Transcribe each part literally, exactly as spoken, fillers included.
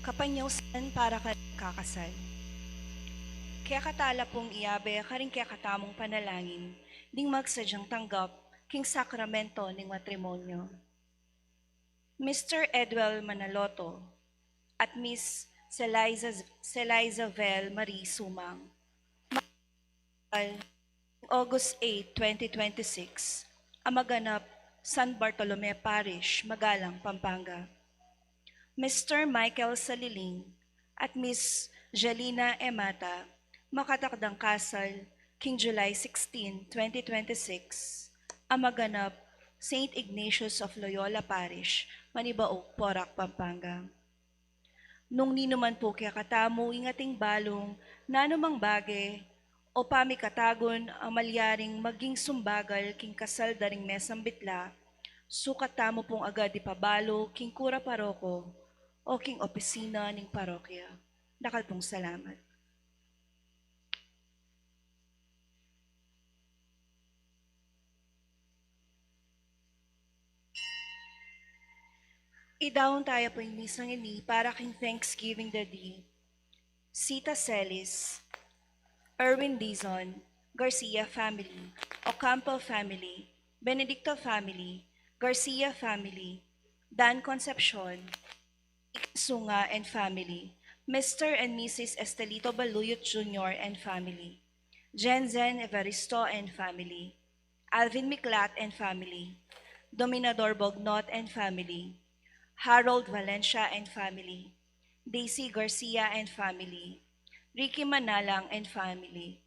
Kapanyausan para karing kakasal. Kekatala pung iabe karing kekatamung panalangin ding magsadyang tanggap king sakramento ning matrimonyo. Mister Edwel Manaloto at Miss Celiza, Celiza Vel Marie Sumang. August eight, twenty twenty-six, a maganap San Bartolome Parish, Magalang, Pampanga. Mister Michael Saliling at Miss Jelina Emata, makatakdang kasal king July sixteen, twenty twenty-six, a maganap Saint Ignatius of Loyola Parish, Manibaug, Porac, Pampanga. Nung ninuman pu kekatamu ing ating balung nanumang bage o pamikatagun a malyaring maging sumbagal king kasal da ring mesang bitla, sukat tamu pung agad ipabalu king kura paroko o king opisina ning parokya. Dakal pung salamat. Idaun taya pu ing misang ini para king Thanksgiving Daddy. Sita Celis, Erwin Dizon, Garcia family, Ocampo family, Benedicto family, Garcia family, Dan Concepcion, Sunga and family, Mister and Missus Estelito Baluyot Junior and family, Jen Zen Evaristo and family, Alvin Miklat and family, Dominador Bognot and family, Harold Valencia and family, Daisy Garcia and family, Ricky Manalang and family,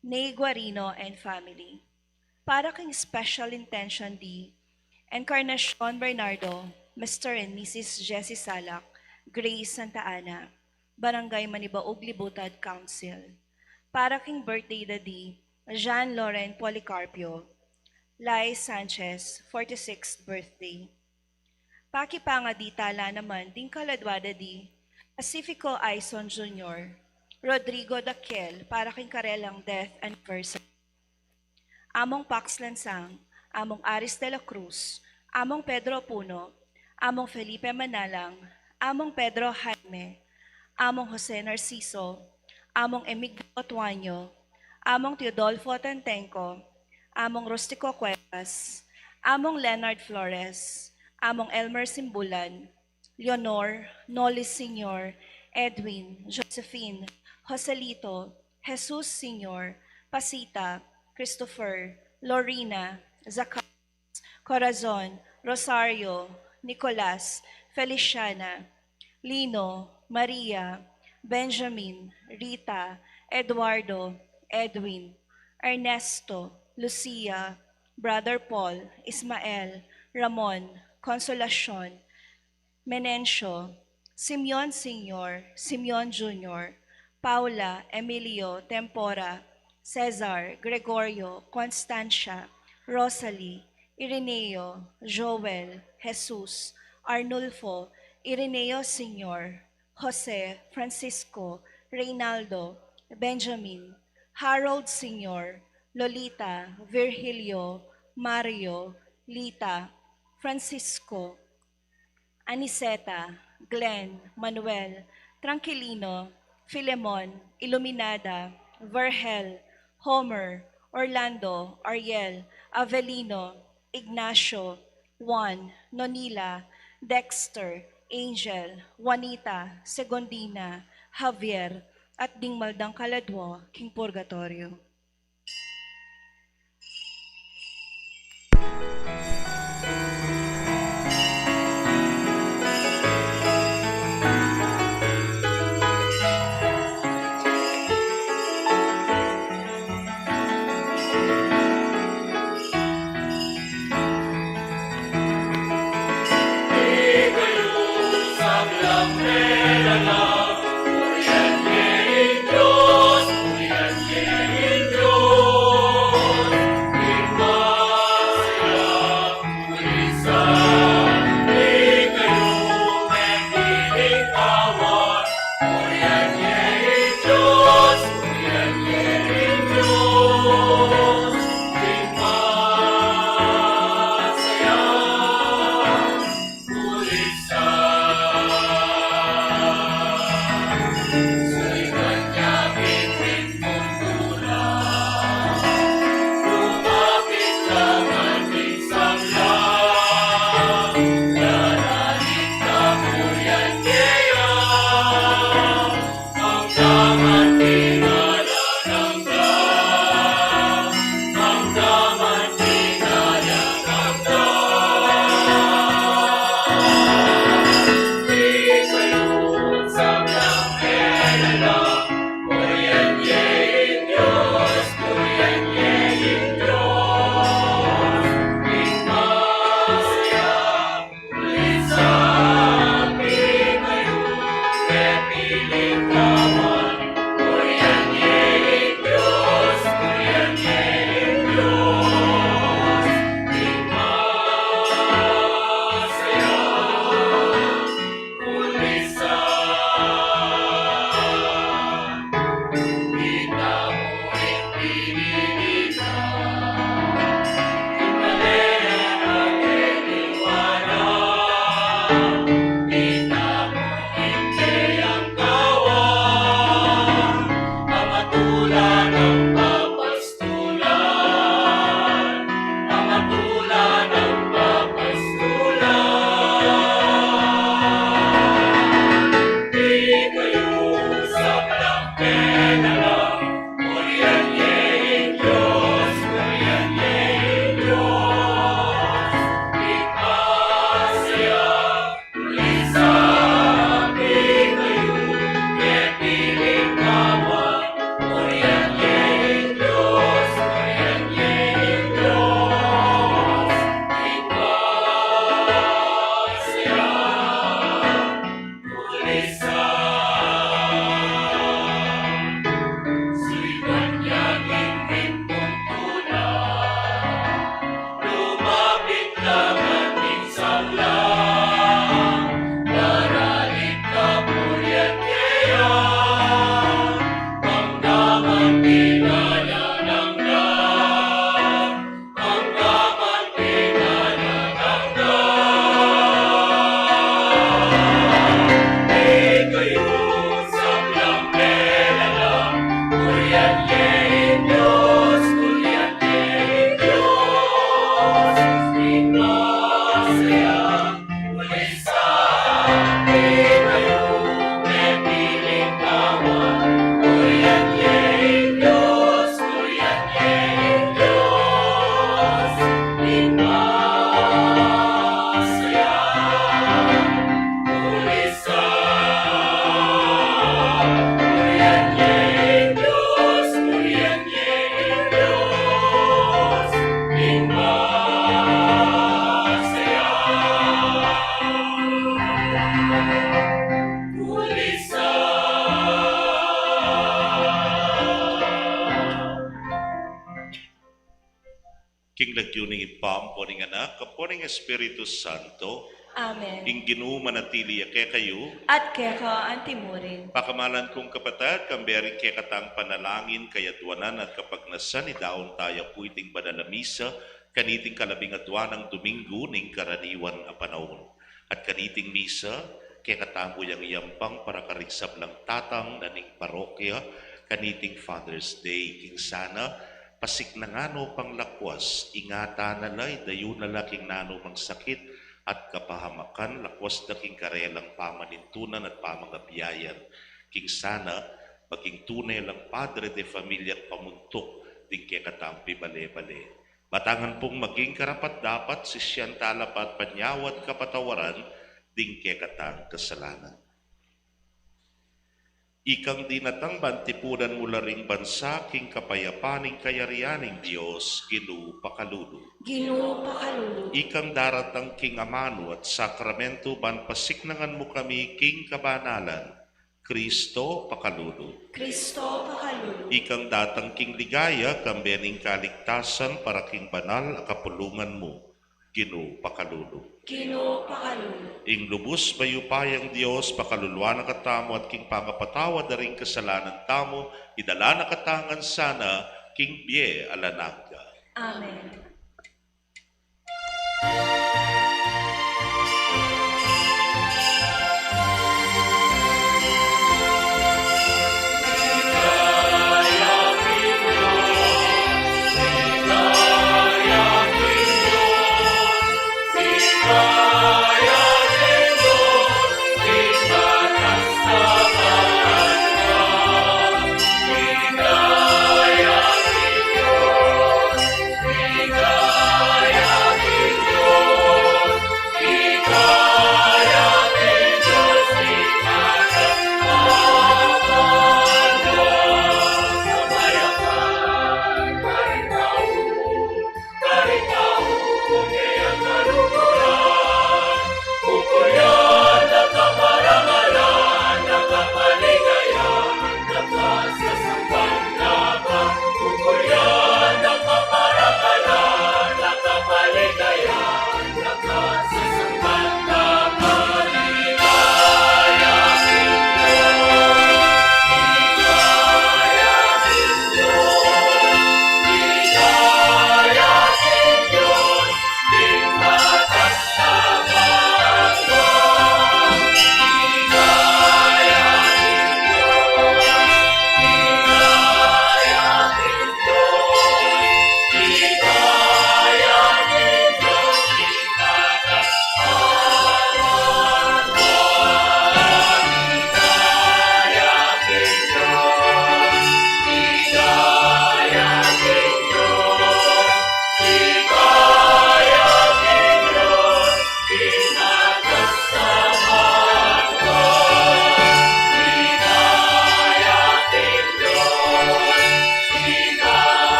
Nay Guarino and family. Para king special intention di Encarnacion Bernardo, Mister and Missus Jessie Salak, Grace Santa Ana, Barangay Manibaug Libutad Council. Para king birthday da di Jean Loren Policarpio, Lai Sanchez, forty-sixth birthday. Pakipangadi tala naman ding kaladwa da di Pacifico Aison Junior, Rodrigo Daquiel, para king karelang death anniversary. Among Pax Lansang, Among Aris de la Cruz, Among Pedro Puno, Among Felipe Manalang, Among Pedro Jaime, Among Jose Narciso, Among Emigdio Tuaño, Among Teodolfo Tantenco, Among Rustico Cuevas, Among Leonard Flores, Among Elmer Simbulan, Leonor, Noli Senior, Edwin, Josephine, Joselito, Jesus Senior, Pasita, Christopher, Lorena, Zacarias, Corazon, Rosario, Nicolas, Feliciana, Lino, Maria, Benjamin, Rita, Eduardo, Edwin, Ernesto, Lucia, Brother Paul, Ismael, Ramon, Consolacion, Menencio, Simeon Senior, Simeon Junior, Paula, Emilio, Tempora, Cesar, Gregorio, Constancia, Rosalie, Ireneo, Joel, Jesus, Arnulfo, Ireneo Senior, Jose, Francisco, Reynaldo, Benjamin, Harold Senior, Lolita, Virgilio, Mario, Lita, Francisco, Aniceta, Glenn, Manuel, Tranquilino, Filemon, Iluminada, Vergel, Homer, Orlando, Ariel, Avelino, Ignacio, Juan, Nonila, Dexter, Angel, Juanita, Segundina, Javier, at ding maldang kaladwa king purgatorio. Pamatulan, pamatulan, pamatulan. Di kayu sablang penalang, purian ye ing Dios, purian ye ing Dios. Ipasaya Lumapit la ngan ing sablang, daralit kapurian keya, anggang man pinanang na, anggang man pinanang na. Di kayu sablang penalang, purian ye ing Dios, purian ye ing Dios. Ipasaya King lagyu ning Ibpa, ampo ning Anak, ampo ning Espiritu Santo. Amen. Ing Ginu manatili ya kekayu. At keka antimurin. Pakamalan kung kapatad, kambe ring kekatang panalangin, kayadwanan at kapagnasan, idaun taya pu iting banal a misa, kaniting kalabing adwa nang Domingo ning karaniwan a panaun. At kaniting misa, kekatamu yang yampang para karing sablang tatang na ning parokya, kaniting Father's Day, king sana, pasiknangan no pang lakwas, ingatan na la, idayu na la king nanu mang sakit at kapahamakan, lakwas da king karelang pamanintunan at pamangabiayan. King sana, maging tune lang padre de familia at pamuntuk ding kekatang pibale-bale. Matangan pung maging karapat-dapat, sisian tala pa at panyawad kapatawaran ding kekatang kasalanan. Ikang dinatang ban tipunan mu la ring bansa king kapayapan ning kayarian ning Dios, Ginu pakalulu. Ginu pakalulu. Ikang daratang king amanu at sakramento ban pasiknangan mu kami king kabanalan, Kristo pakalulu. Kristo pakalulu. Ikang datang king ligaya, kambe ning kaligtasan para king banal a kapulungan mu, Ginu pakalulu. Ginu pakalulu. Ing lubus mayupayang Dios pakaluluan na katamu at king pangapatawad da ring kasalanan tamu, idala na katamu ngan sana king bie alang angga. Amen.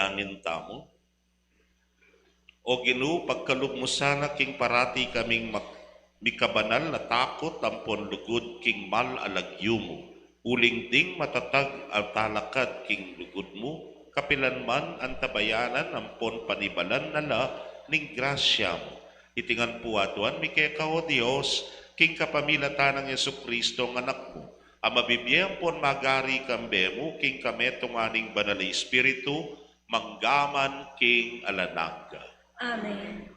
Manalangin tamu. O Ginu, pagkalub mu sana king parati kaming mak-, mikabanal a takut ampon lugud king mal a lagyu mu, uling ding matatag a talakad king lugud mu, kapilan man antabayanan ampon panibalan na la ning grasya mu. Iti ngan pu aduan mi keka, O Dios, king kapamilatan nang Jesucristo a Anak mu, a mabibie ampon magari kambe mu king kametungan ning Banal a Espiritu, mangga man king alang angga. Amen.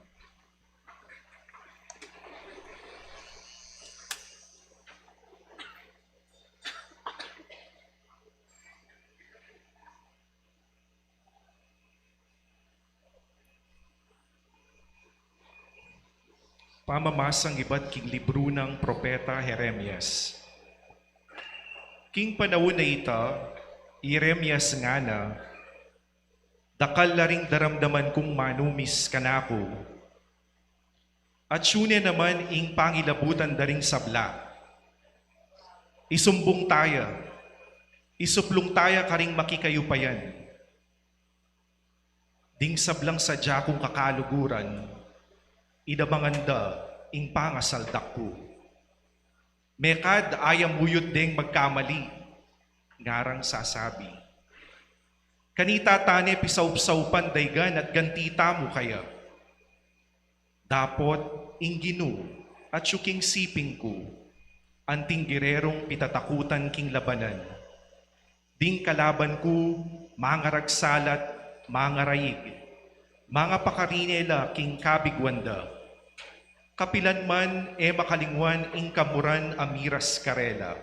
Pamamasang ibat king libru nang propeta Jeremias. King panaun a ita, i Jeremias ngana, dakal la ring daramdaman kung manumis kanaku. Atyu ne naman ing pangilabutan da ring sabla. Isumbung taya, isuplung taya karing makikayupayan. Ding sablang sadya kung kakaluguran, idabangan da ing pangasaldak ku. Mekad ayamuyut deng magkamali, ngarang sasabi, kanita tane pisaup-saupan daygan at ganti tamu kaya. Dapot ing Ginu atyu king siping ku, anting gererung pitatakutan king labanan. Ding kalaban ku, mangaragsalat, mangaraig, mangapakarine la king kabiguan da. Kapilan man e makalingwan ing kamuran a miras karela.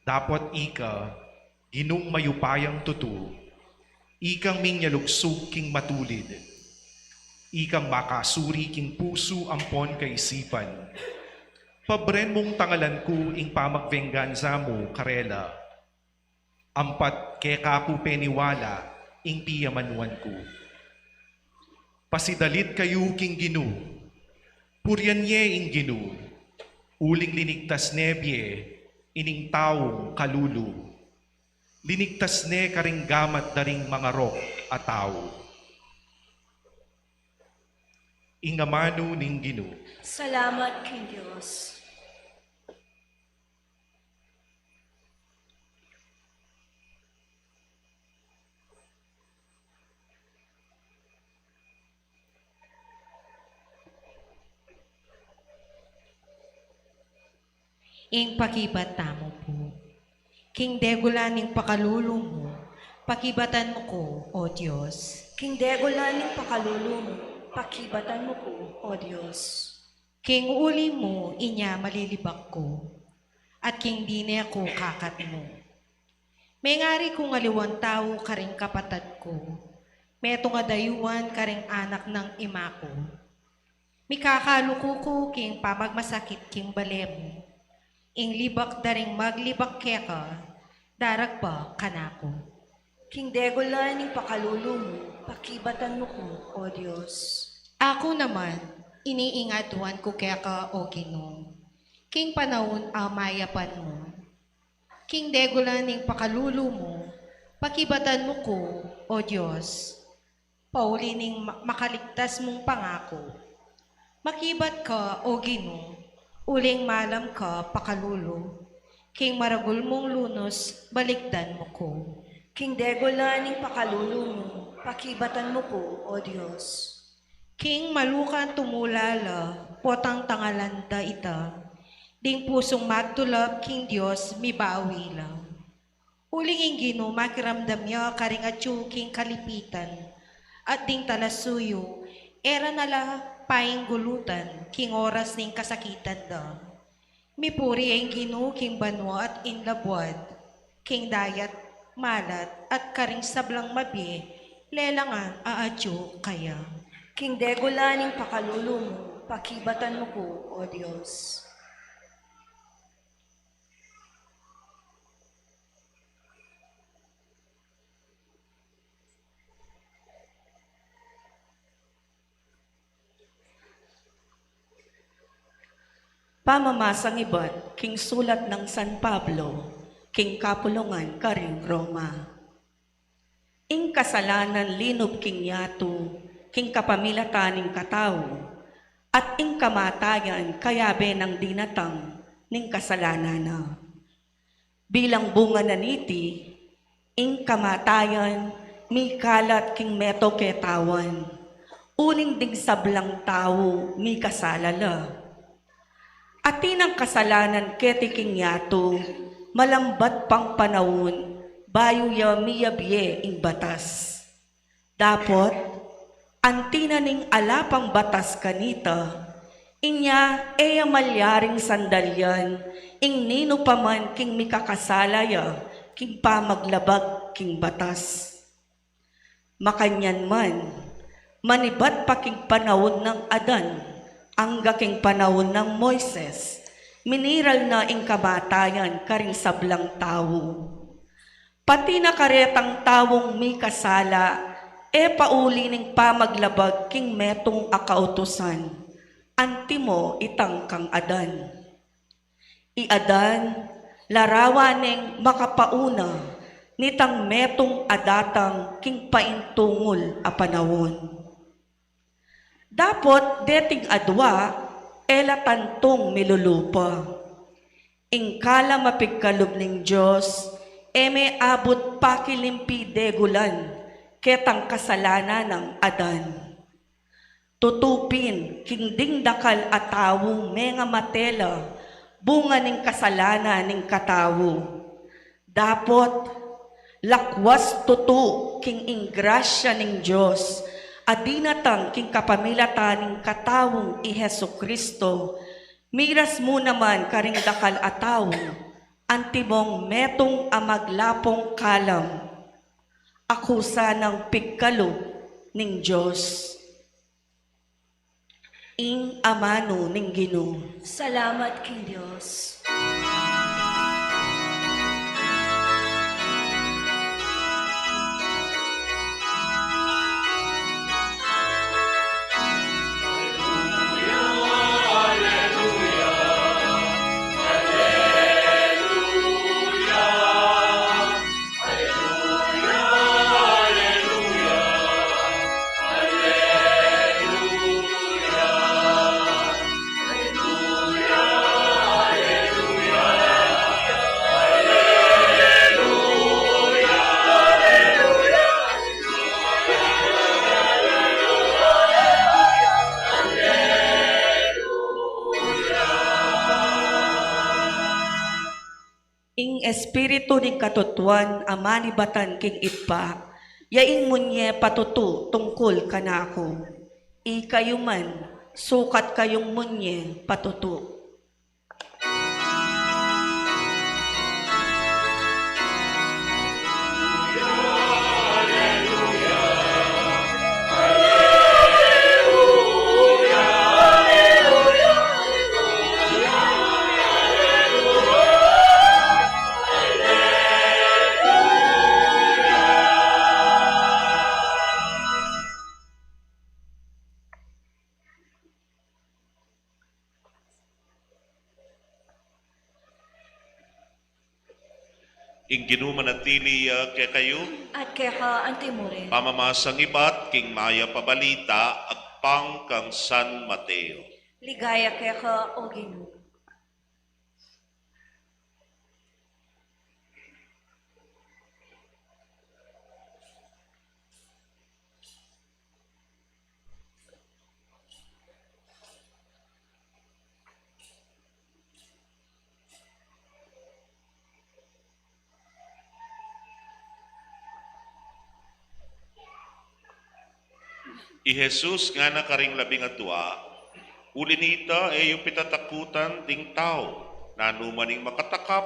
Dapot ika, Ginung mayupayang tutu, ikang mingyalugsug king matulid, ikang makasuri king pusu ampon kaisipan. Pabren mung tangalan ku ing pamagvenggansa mu karela, ampat keka ku peniwala ing piyamanuan ku. Pasidalit kayu king Ginu, purian ye ing Ginu, uling linigtas ne bie ining taung kalulu. Linigtas ne karing gamat da ring mangarok a tau. Ing amanu ning Ginu. Salamat king Dios. Ing pakibat tamu pu. King degulan ning pakalulu mu, pakibatan mu ku, O Dios. King degulan ning pakalulu mu, pakibatan mu ku, O Dios. King uli mu inya malilibak ku, at king dine ku kakatmu. Mengari kung aliwang tau karing kapatad ku, metung a dayuan karing anak nang ima ku. Mikakaluku ku king pamagmasakit king bale mu. Ing libak da ring maglibak keka, daragba kanaku. King degulan ning pakalulu mu, pakibatan mu ku, O Dios. Aku naman, iniingaduan ku keka, O Ginu, king panaun a mayapan mu. King degulan ning pakalulu mu, pakibatan mu ku, O Dios, pauli ning ma-, makaligtas mung pangaku. Makibat ka, O Ginu, uling malam ka pakalulu. King maragul mung lunus, balikdan mu ku. King degulan ning pakalulu mu, pakibatan mu ku, O Dios. King malukan tumulala, potang tangalan da ita. Ding pusung magtulap king Dios mibawi la. Uling ing Ginu makiramdam ya karing atyu king kalipitan, at ding talasuyu, e ra na la painggulutan king oras ning kasakitan da. Mipuri ing Ginu king banua at ing labuad, king dayat, malat, at karing sablang mabie, lelangan a atyu kaya. King degulan ning pakalulu mu, pakibatan mu ku, O Dios. Pamamasang ibat king sulat nang San Pablo king kapulungan karing Roma. Ing kasalanan linub king yatu, king kapamilatan ning katau, at ing kamatayan kayabe nang dinatang ning kasalanan na. Bilang bunga na niti, ing kamatayan mikalat king metung katawan, uling ding sablang tau mikasala la. Atin nang kasalanan keti king yatu, malambat pang panaun, bayu ya miyabie ing batas. Dapot, anti na ning ala pang batas kanita, inya e ya malyaring sandalian ing ninu pa man king mikakasala ya king pamaglabag king batas. Makanyan man, manibat pa king panaun nang Adan, angga king panaun nang Moises, miniral na ing kamatayan karing sablang tau. Pati na karetang taung mikasala, e pauli ning pamaglabag king metung a kautusan, antimo itang kang Adan. I Adan, larawan neng makapauna nitang metung a datang king paintungul a panaun. Dapot deting adua, e la tantung milulupa. Ing kalam a pigkalub ning Dios, e me abut pakilimpi degulan, ketang kasalanan nang Adan. Tutu pin, king ding dakal a tau mengamate la, bunga ning kasalanan ning katau. Dapot, lakwas tutu king ing grasya ning Dios, a dinatang king kapamilatan ning kataung i Jesu-Cristo, miras mu naman karing dakal a tau, antimong metung a maglapung kalam, akusa nang pigkalub ning Dios. Ing amanu ning Ginu. Salamat king Dios. Ing Espiritu ning katutuan a manibatan king Ibpa, ya ing munye patutu tungkul kanaku. Ikayu man, sukat kayung munye patutu. Ing Ginu manatili ya kekayu. At keka antimurin. Pamamasang ibat king mayap a balita agpang kang San Mateo. Ligaya keka, O Ginu. I Jesus ngana karing labing atua, "Uli nita, e yu pitatakutan ding tau, nanu man ing makatakap,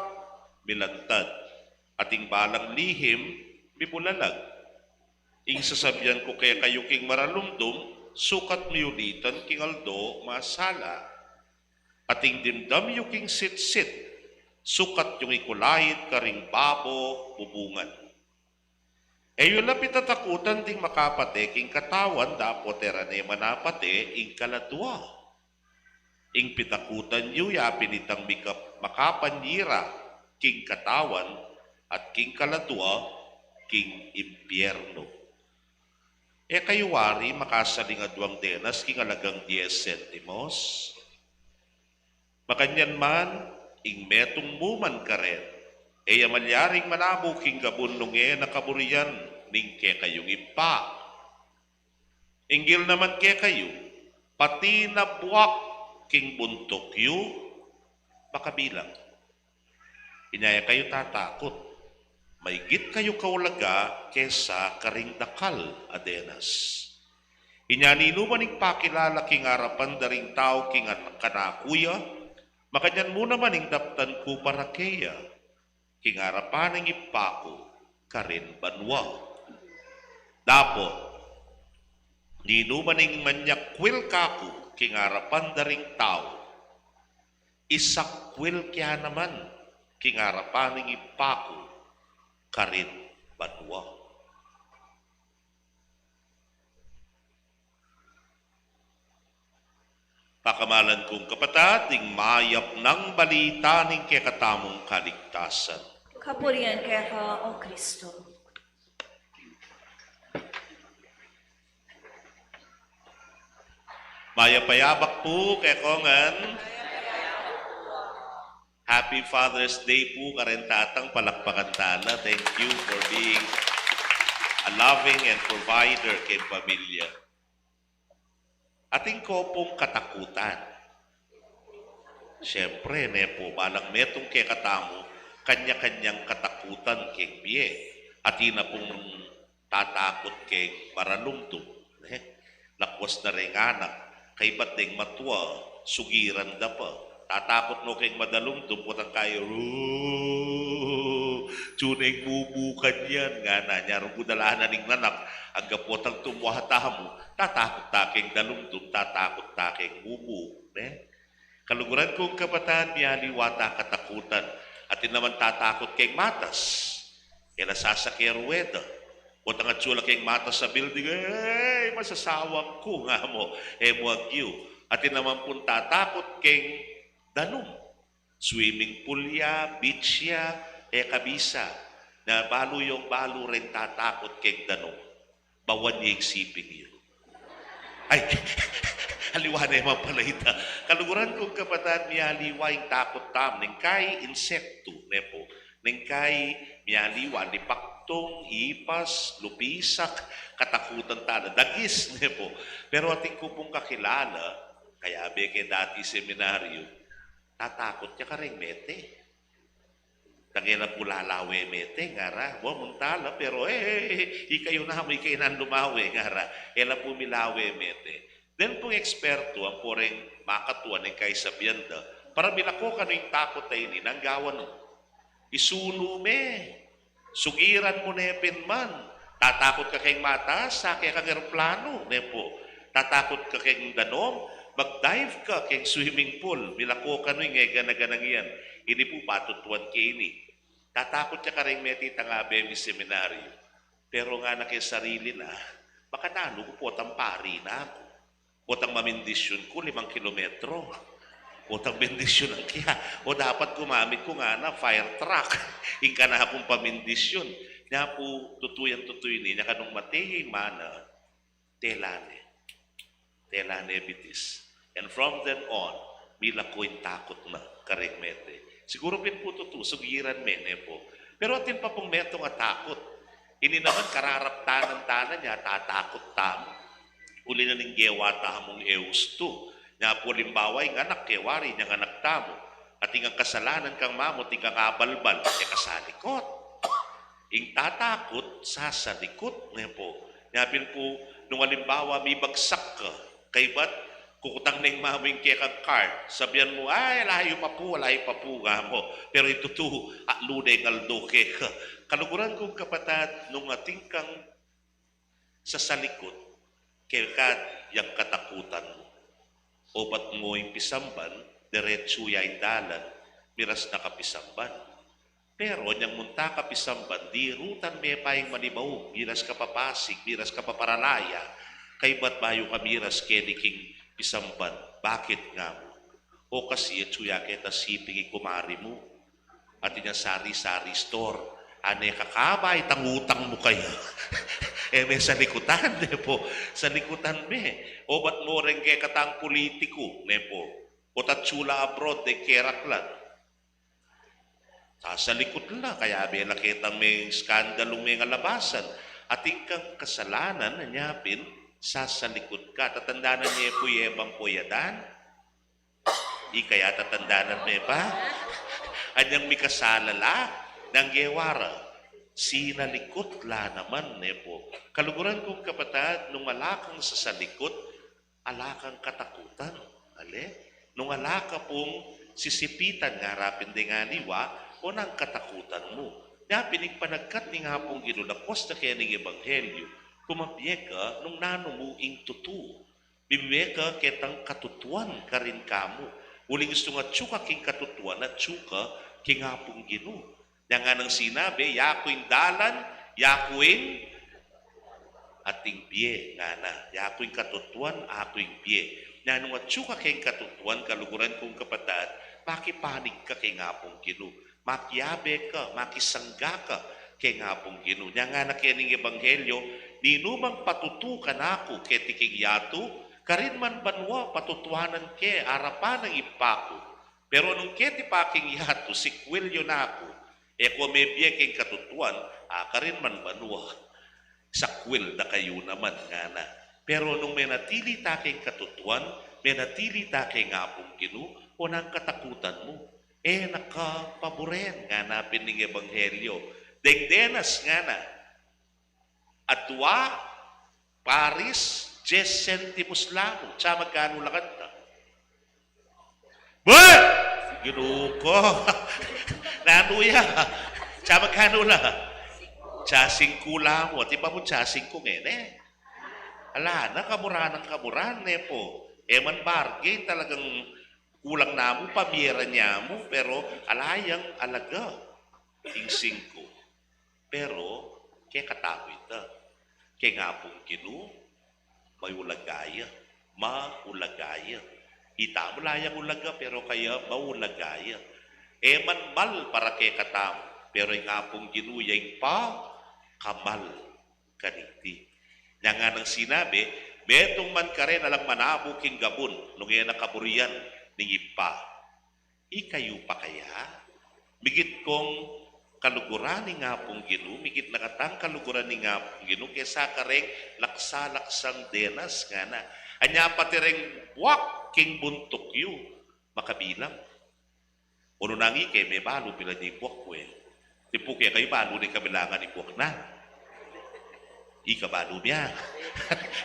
milantad, at ing balang lihim, mibulalag. Ing sasabian ku kekayu king maralumdum, sukat miyulitan king aldo masala. At ing dimdam yu king sitsit, sukat yung ikulait karing babo bubungan. E yu la pitatakutan ding makapate king katawan, dapot e ra ne manapate ing kaladua. Ing pitakutan yu ya pin itang mikap-, makapanyira king katawan at king kaladua, king impyernu. E kayu wari makasaling aduang denas king alagang dies sentimos? Makanyan man, ing metung mu man karen, e ya malyaring manamu king gabun nung e na kaburian ning kekayung Ibpa. Inggil naman kekayu, pati na buak king buntuk yu, makabilang. Inya e kayu tatakut, maigit kayu kaulaga kesa karing dakal a denas. Inya ninuman ing pakilala king arapan da ring tau king an-, kanaku ya, makanyan mu naman ing daptan ku para keya king arapan ning Ibpa ku karin banua. Dapot, ninuman ing manyakwil kaku king arapan da ring tau, isakwil ke ya naman king arapan ning Ibpa ku karin banua. Pakamalan kung kapatad, ing mayap nang balita ning kekatamung kaligtasan. Kapurian keka, O Kristo. Mayap a yabak pu kekongan. Happy Father's Day pu karen tatang, palakpakan tala. Thank you for being a loving and provider keng pamilya. Atin ko pung katakutan. Siyempre, ne pu, balang metung kekatamu, kanya-kanyang katakutan keng bie. Atin na pung tatakut keng maralumdum, ne? Lakwas na reng anak, kaybat deng matua, sugiran da pa. Tatakut no keng madalumdum, potang kayi, "Ru, tune ing mumu kanyan," ngana. Nya rung gudalanan ing anak, angga potang tumua tamu, tatakut ta keng dalumdum, tatakut ta keng mumu, ne? Kaluguran kung kapatad, mialiwa ta katakutan. Atin naman tatakut keng matas. E la sasake rueda. Potang atsu la keng matas a building, "Ey, masasawang ku," nga mu. E mu agyu. Atin naman pung tatakut keng danum. Swimming pool ya, beach ya, e kabisa. Na balu yung balu reng tatakut keng danum. Bawan ye ing siping yu. Ay, aliwa ne man pala ita. Kaluguran kung kapatad, mialiwa ing takut tamu. Neng kai insektu, ne pu. Neng kai mialiwa, lipaktung, ipas, lupisak, katakutan tala. Dagis, ne pu. Pero atin ku pung kakilala, kayabe ke dati seminaryu, tatakut ya kareng mete. Tang e la pu lalawe mete, ngara. Wa, munta la, pero, e, e, e, ikayu namu, ikayu nang lumawe, ngara. E la pu milawe mete. Den pung ekspertu, ampo reng makatuan, ing kaisabian da, para milako kanu ing takut a ini, nanu ing gawan mu? Isunu me. Sugiran mu ne pin man. Tatakut ka keng matas, sake kang eroplanu, ne pu. Tatakut ka keng danum, mag-dive ka keng swimming pool, milako kanu ing e gana-ganang iyan. Ini pu patutuan ke ini. Tatakut ya kareng mete, itang abe mi seminaryu. Pero ngana keng sarili na, baka nanu ku, potang pari na ku. Potang mamindisyun ku limang kilometro. Potang bendisyunan ke ya. O dapat gumamit ku, ngana, fire truck. Ing kanakung pamindisyun. Nya pu, tutu yang tutu ini, nya kanung mate ya ing mana, tela ne. Tela ne bitis. And from then on, milako ing takut na kareng mete. Siguru pin pu tutu, sugiran me, ne pu. Pero atin pa pung metung a takut. Ini naman kararaptanan tana, nya tatakut tamu. Uli na ning gewa tamung e ustu. Nya pu alimbawa, ing anak, e wari nyang anak tamu. Atin kang kasalanan kang mamu, atin kang abalbal, e ka salikut. Ing tatakut, sasalikut, ne pu. Nya pin pu, nung alimbawa, mibagsak ka, kaybat, kukutang neng mamu ing kekang card. Sabian mu, "Ay, layu pa pu, layu pa pu," nga mu. Pero itutu, atlu ne ing aldo keka. Kaluguran kung kapatad, nung atin kang sasalikut, keka yang katakutan mu. Obat mu ing pisamban, diretsu ya ing dalan, miras na ka pisamban. Pero nyang munta ka pisamban, dirutan me pa ing manibaug, miras ka pa Pasig, miras ka pa Paralaya, kaybat bayu ka miras keni king pisamban. Bakit nga mu? O kasi atsu ya keta siping ing kumari mu. Atin yang sari-sari store. Ane ka ka ba, itang utang mu kaya? E me salikutan, ne po. Salikutan me. O bat mo reng kekatang pulitiku, ne po. O tatsu la abroad, e keraklan. Sasalikut la, kaya bela ketang me skandalu me ngalabasan. Atin kang kasalanan, anya pin, sasalikut ka. Tatandanan ne po, ye bang po yadan? Ikaya tatandanan me pa? Anyang mikasala la, nang gewara. Sinalikut la naman, ne po. Kaluguran kung kapatad, nung ala kang sasalikut, ala kang katakutan. Ale? Nung ala ka pung sisipitan, ngara pin deng aliwa, o nang katakutan mu. Nya pin ing panagkat ning Apung Ginu, lakwas na keni ning ebanghelyu, kumabie ka nung nanu mu ing tutu. Bibie ka ketang katutuan karin kamu. Uling istung atsu ka king katutuan, atsu ka king Apung Ginu. Nya nganang sinabi, yaku ing dalan, yaku ing ating bie, ngana. Yaku ing katutuan, aku ing bie. Nya nung atsu ka king katutuan, kaluguran kung kapatad, makipanig ka king Apung Ginu. Makiabe ka, makisangga ka king Apung Ginu. Nya ngana keni ning ebanghelyu, ninumang patutu kanaku keti king yatu, karin man banua patutuanan ke arapan ning Ibpa ku. Pero nung keti pa king yatu, sikwil yu na ku, e ku mebie king katutuan, a karin man banua, sakwil da kayu naman, ngana. Pero nung menatili ta king katutuan, menatili ta king Apung Ginu, o nang katakutan mu. E na ka paburen, ngana pin ning ebanghelyu. Deng denas, ngana. Adua paris, dies centimus la mu. Tsa magkanu la kanta? Bwe! Ginu ku. Nanu ya? Tsa magkanu la? Tsa singku la mu. Ati ba mu tsa singku ngeni? Ala na, kamuran nang kamuran, ne po. E man bargain, talagang kulang na mu, pamie ra nya mu, pero ala yang alaga ing singku. Pero kekatamu ita. King Apung Ginu, maulaga ya. Maulaga ya. Itamu ala yang ulaga, pero kaya maulaga ya. E man mal para kekatamu, pero ing Apung Ginu ya ing pakamal kaniti. Nya nganang sinabi, metung man karin alang manabu king gabun, nung e na kaburian ning Ibpa. Ikayu pa kaya? Migit kung kaluguran ning Apung Ginu, migit na katang kaluguran ning Apung Ginu, kesa kareng laksa-laksang denas, ngana. Anya pati reng buak king buntuk yu, makabilang. O nung ika e me balu pila ing buak mu e. Tipu kekayu balu ne ing kabilangan ning buak na. Ika balu mia.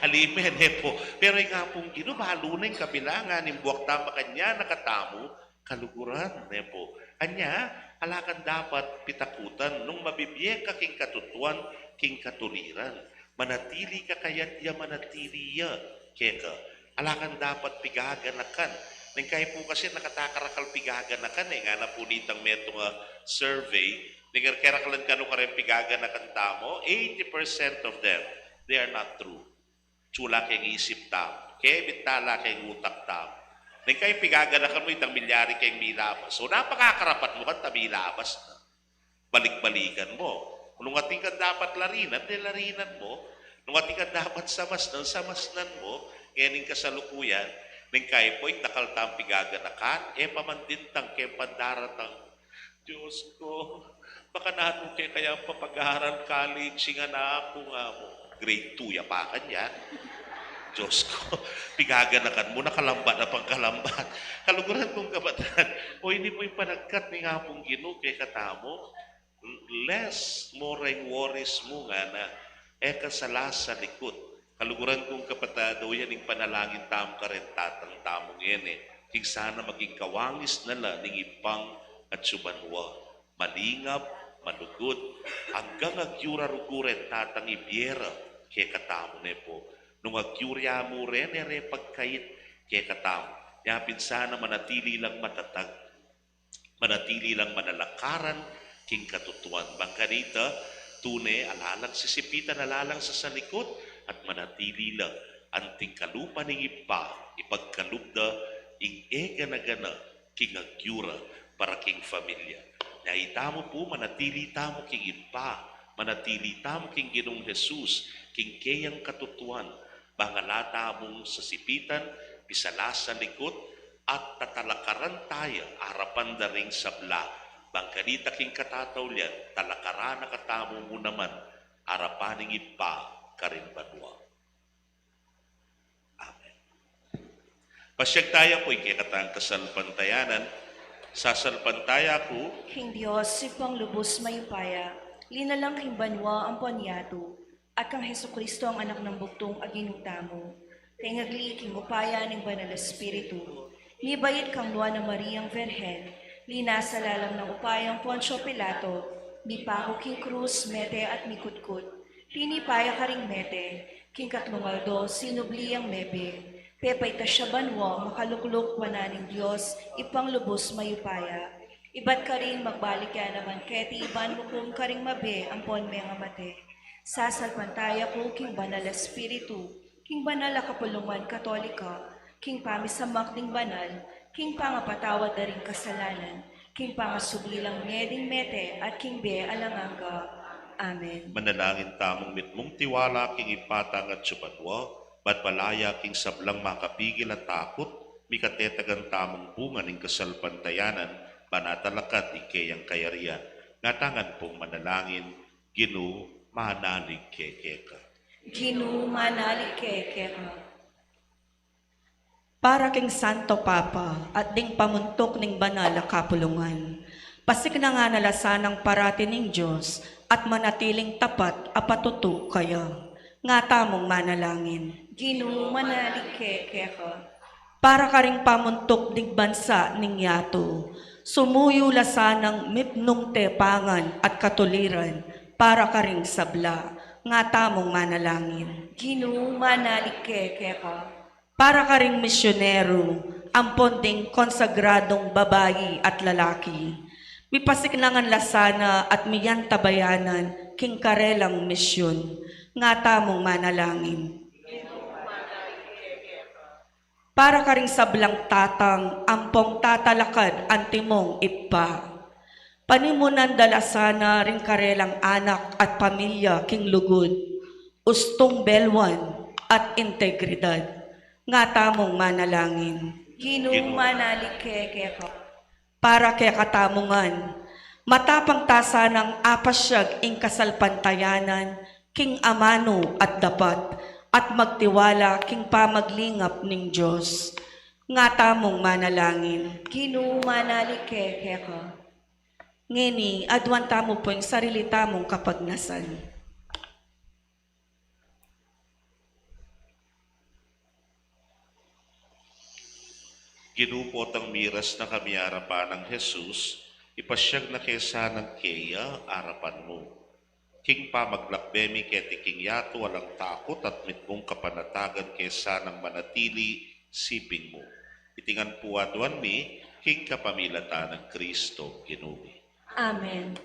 Ali me, ne po. Pero ing Apung Ginu balu ne ing kabilangan ning buak ta, makanyan na katamu kaluguran, ne po. Anya, ala kang dapat pitakutan nung mabibie ka king katutuan, king katuliran. Manatili ka kayat ya manatili ya keka. Ala kang dapat pigaganakan. Neng kayi pu kasi nakatakarakal pigaganakan e, ngana pu nitang metung a survey, neng keraklan kanu kareng pigaganakan tamu, eighty percent of them, they are not true. Atsu la keng isip tamu. Kebit ta la keng utak tamu. Neng kayi pigaganakan mu, itang milyari keng milabas. So, napakakarapat mu kanta milabas na. Balik-balikan mu. Nung atin kang dapat larinan, de larinan mu. Nung atin kang dapat samasnan, samasnan mu. Ngening kasalukuyan, neng kayi pu, dakal tang pigaganakan, e pa man dintang keng pandaratang. Diyos ko, makananu ke kayang papag-aral college ing anak ku, nga mu. Grade two ya pa kanyan. Diyos ko, pigaganakan mu na, kalambat na pang kalambat. Kaluguran kung kapatad, o ini pu ing panagkat ning Apung Ginu kekatamu, less mo reng worries mu, ngana, e ka sala sa likut. Kaluguran kung kapatad, o yan ing panalangin tamu kareng Tatang tamu ngeni, king sana maging kawangis na la ning Ibpang atsu banua. Malingap, malugud, anggang agyuran rugu reng Tatang ibie ra kekatamu, ne po. Nung agyuri ya mu ren, e re pagkait kekatamu. Nya pin sana manatili lang matatag, manatili lang manalakaran king katutuan. Bang kanita, tune ala lang sisipitan, ala lang sasalikut, at manatili la anting kalupa ning Ibpa, ipagkalub da ing e gana-gana king agyura para king familia. Nya itamu pu, manatili tamu king Ibpa, manatili tamu king Ginung Jesus, king keyang katutuan, bang ala tamung sasipitan, pisalasalikut, at tatalakaran taya arapan da ring sabla, bang kanita king katataulian, talakaran na katamu mu naman arapan ning Ibpa karin banua. Amen. Pasiag taya pu ing kekatang kasalpantayanan. Sasalpantaya ku king Dios, Ibpang lubus mayupaya, linalang king banua ampon yatu, at kang Jesucristo, ang Anak nang Bugtung a Ginu tamu, pengagli king upaya ning Banal a Espiritu, mibait kang Nuan a Mariang Virgen, linasa lalam ning upayang Poncio Pilato, mipaku king krus, mete at mikutkut, tinipa ya karing mete, king katlung aldo sinubli yang mebie, pepaitas ya banua, makalukluk wanan ning Dios, Ibpang lubus mayupaya. Ibat karin magbalik ya naman keti ban mukum karing mabie ampon mengamate. Sasalpantaya ku king Banal a Espiritu, king banal a kapulungan Katolika, king pamisamak ding banal, king pangapatawad da ring kasalanan, king pangasubli lang mie ding mete, at king bie alang angga. Amen. Manalangin tamung mitmung tiwala king Ibpa tang atsu banua, ban malaya king sablang makapigil a takut, mikatetagan tamung bunga ning kasalpantayanan, ban atalakad ing keyang kayarian. Ngatangan pung manalangin. Ginu, manalig ke keka. Ginu, manalig ke keka. Para king Santo Papa at ding pamuntuk ning banal a kapulungan, pasiknangan na la sanang parati ning Dios at manatiling tapat a patutu kaya. Nga tamung manalangin. Ginu, manalig ke keka. Para karing pamuntuk ding bansa ning yatu, sumuyu la sanang mitmung tepangan at katuliran para karing sabla. Nga tamung manalangin. Ginu, manalig ke keka. Para karing misyonero ampon ding konsagradung babai at lalaki, mipasiknangan la sana at miyantabayanan king karelang misyon. Nga tamung manalangin. Para karing sablang tatang ampong tatalakad antimong Ibpa, panimunan da la sana ring karelang anak at pamilya king lugud, ustung, beluan at integridad. Nga tamung manalangin. Ginu, manalig ke keka. Para kekatamu ngan, matapang ta sanang apasyag ing kasalpantayanan king amanu at dapat, at magtiwala king pamaglingap ning Dios. Nga tamung manalangin. Ginu, manalig ke keka. Ngeni, aduan tamu pu ing sarili tamung kapagnasan. Ginu, potang miras na kami arapan nang Jesus, ipasyag na ke sanang keya arapan mu. King pamaglakbe mi keti king yatu alang takut at mitmung kapanatagan ke sanang manatili siping mu. Iti ngan pu aduan mi king kapamilatan nang Kristo Ginu mi. Amen.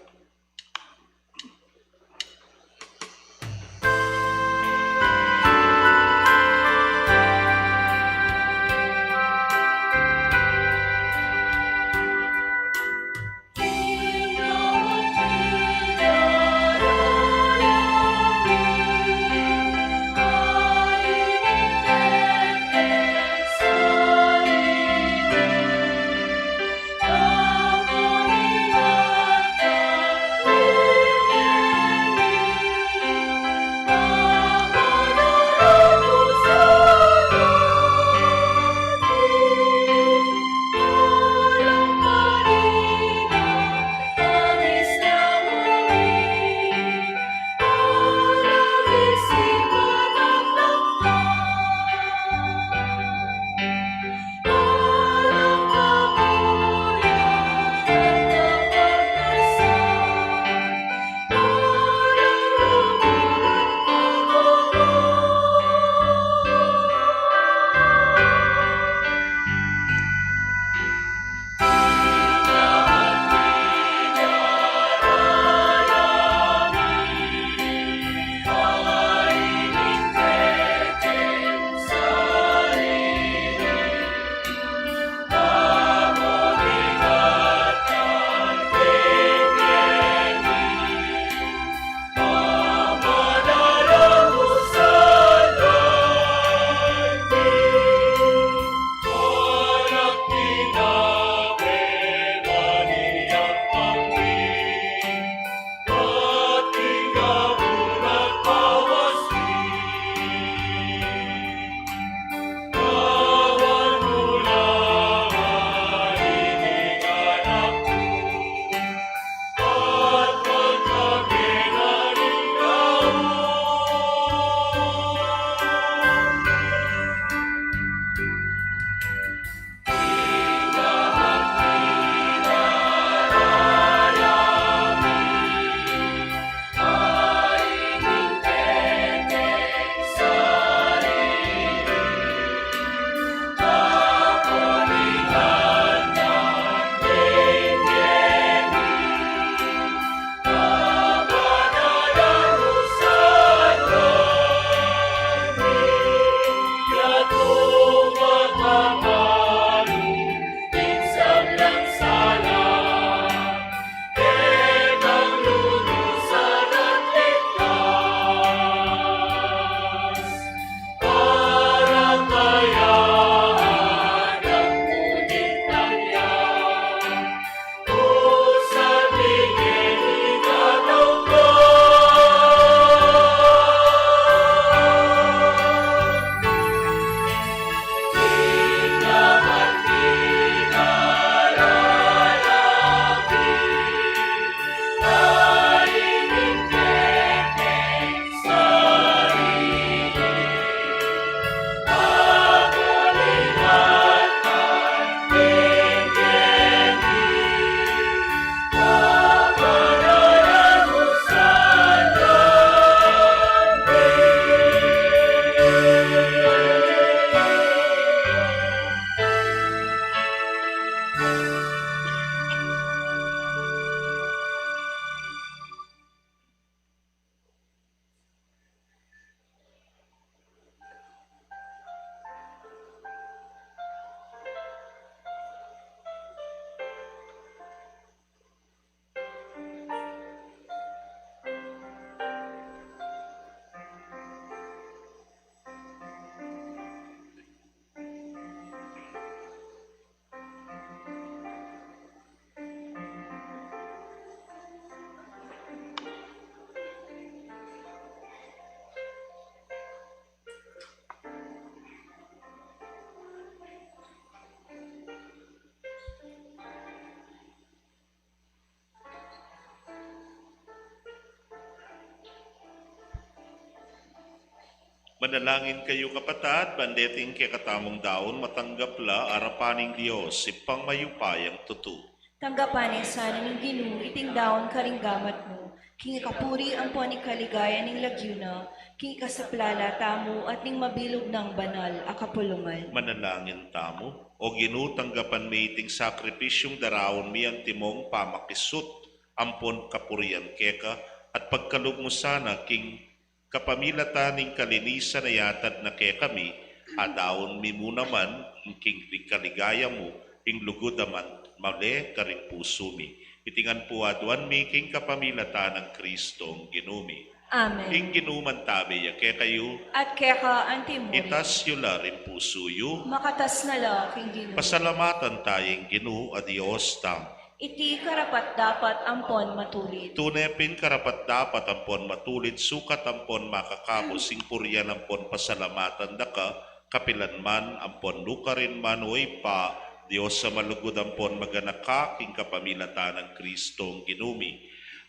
Manalangin kayu, kapatad, ban deting kekatamung daun matanggap la arapan ning Dios, Ibpang mayupayang tutu. Tanggapan na sana ning Ginu iting daun karing gamat mu, king ikapuri ampon ikaligaya ning lagyu na, king ikasaplala tamu at ning mabilug nang banal a kapulungan. Manalangin tamu. O Ginu, tanggapan mi iting sakripisyung daraun mi antimong pamakisut ampon kapurian keka, at pagkalub mu sana king kapamilatan ning kalinisan a yatad na kekami, adaun mi mu naman king kaligaya mu ing lugud a man-, male karing pusu mi. Iti ngan pu aduan mi king kapamilatan nang Kristong Ginu mi. Amen. Ing Ginu mantabe ya kekayu. At keka antimurin. Itas yu la ring pusu yu. Makatas na la king Ginu. Pasalamatan taya ing Ginu a Dios tamu. Iti karapat-dapat ampon matulid. Tune pin karapat-dapat ampon matulid, sukat ampon makakabus ing purian ampon pasalamatan da ka, kapilan man ampon nukarin man, o Ibpa, Dios a malugud ampon maganaka, king kapamilatan nang Kristong Ginu mi.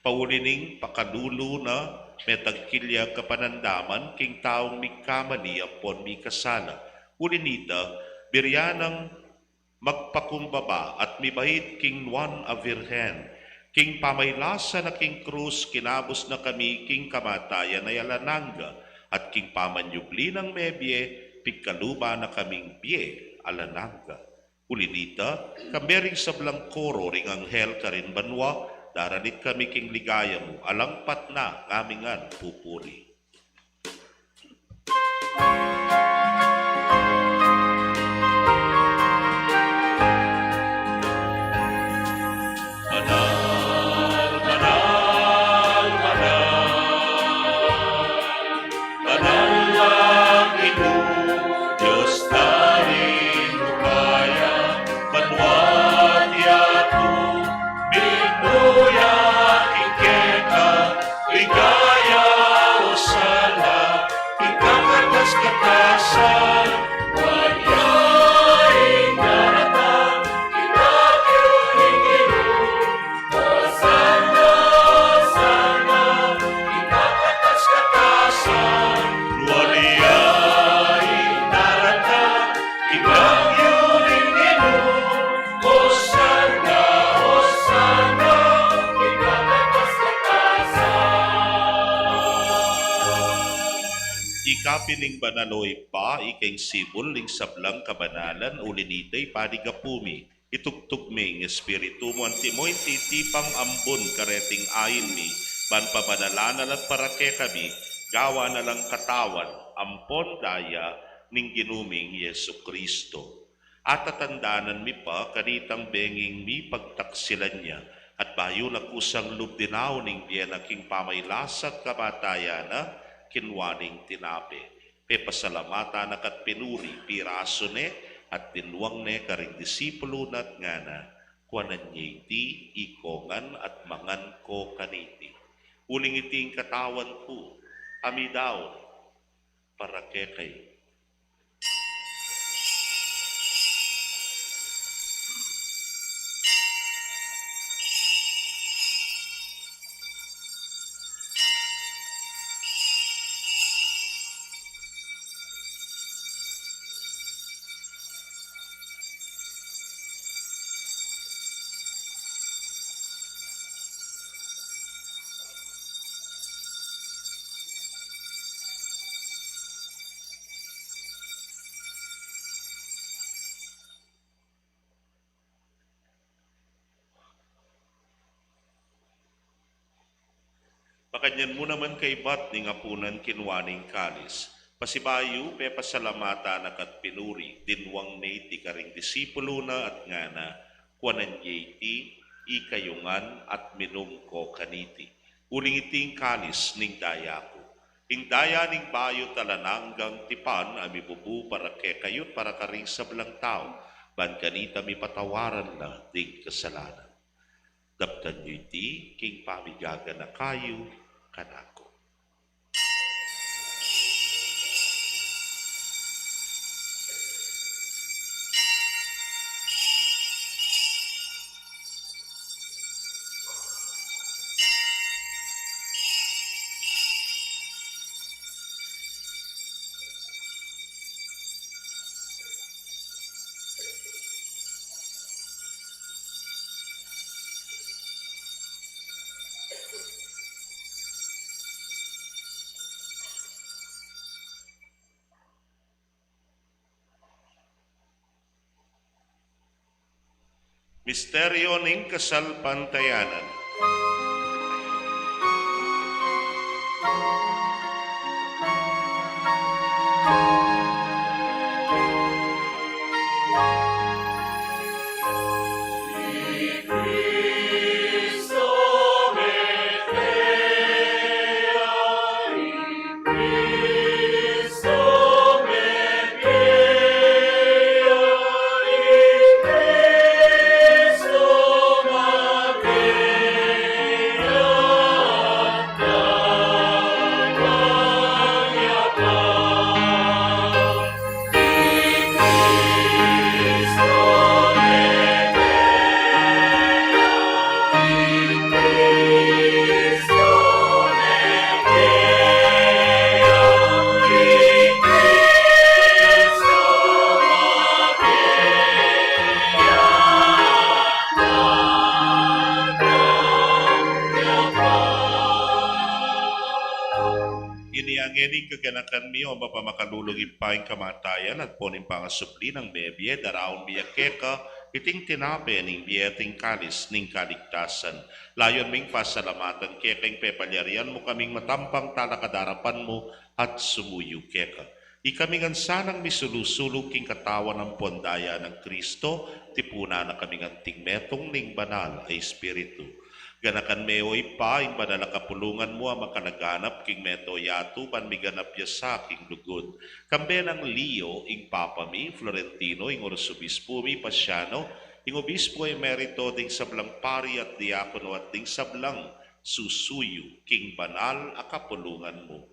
Pauli ning pakalulu na, metangkilyang kapanandaman king taung mikamali ampon mikasala. Uli nita, buri ya nang magpakumbaba at mibait king Nuan a Virgen. King pamailasa na king krus, kinabus na kami king kamatayan a alang angga, at king pamanyubli nang mebie, pigkaluban na kaming bie alang angga. Uli nita, kambe ring sablang koro ring anghel karin banua, daralit kami king ligaya mu, alang patna ngamingan pupuri. Banal, banal, banal, banal a Ginu, Dios da ring upaya, banua at yatu, mibuyat ing keka, ligaya, Osana, king kakatas-katasan, nuan ya ing daratang, king lagyu ning Ginu, Osana, Osana, king kakatas-katasan, nuan ya ing daratang, king lagyu ning Ginu, Osana, Osana, king kakatas-katasan. Ika pin ing banal, o Ibpa, ika ing sibul ning sablang kabanalan, uli nita ipaligapu mi, itugtug me ing Espiritu mu antimo ing titipang ambun kareting ain mi, ban pabanalan na la at para kekami, gawan na lang katawan ampon daya ning Ginu ming Jesucristo. Atatandanan mi pa kanitang benging mipagtaksilan ya, at bayu na kusang lub dinaun ing bie na king pamailasang kamatayan na, kinua ne ing tinape, pepasalamatan na ka't pinuri, pirasu ne, at dinwang ne karing disipulu na at ngana, kuanan ye iti ikongan at mangan ko kaniti. Uling iti ing katawan ku, a midaun para kekayu. Makanyan mu naman kaibat ning apunan kinua ne ing kalis, pasibayu pepasalamatan na ka't pinuri, dinwang ne iti karing disipulu na at ngana, kuanan ye iti ikayu ngan at minum ko kaniti. Uling iti ing kalis ning daya ku, ing daya ning bayu't alang anggang tipan, a mibubu para kekayu't para karing sablang tau, ban kanita mipatawaran la ding kasalanan. Daptan yu iti king pamigaganaka yu kanaku. Misteryo ning kasalpantayanan. Ini ngeni ing kaganakan mi, o mapamakalulung Ibpa, ing kamatayan at pon ing pangasubli nang mebie, daraun mi ya keka iting tinape ning bie at ing kalis ning kaligtasan. Layun ming pasalamatan keka ing pepalyarian mu kaming matampang talakad king arapan mu at sumuyu keka. Ikami ngan sanang misulu-sulu king katawan ampon daya nang Kristo, tipunan na kaming anting metung ning Banal a Espiritu. Ganakan me, o Ibpa, ing banal a kapulungan mu a makalaganap king mabilug a yatu ban miganap ya sa king lugud. Kambe nang Leo, ing Papa mi, Florentino, ing Arsobispo mi, Pasiano, ing Obispo Emerito, ding sablang pari at diakono, at ding sablang susuyu king banal a kapulungan mu.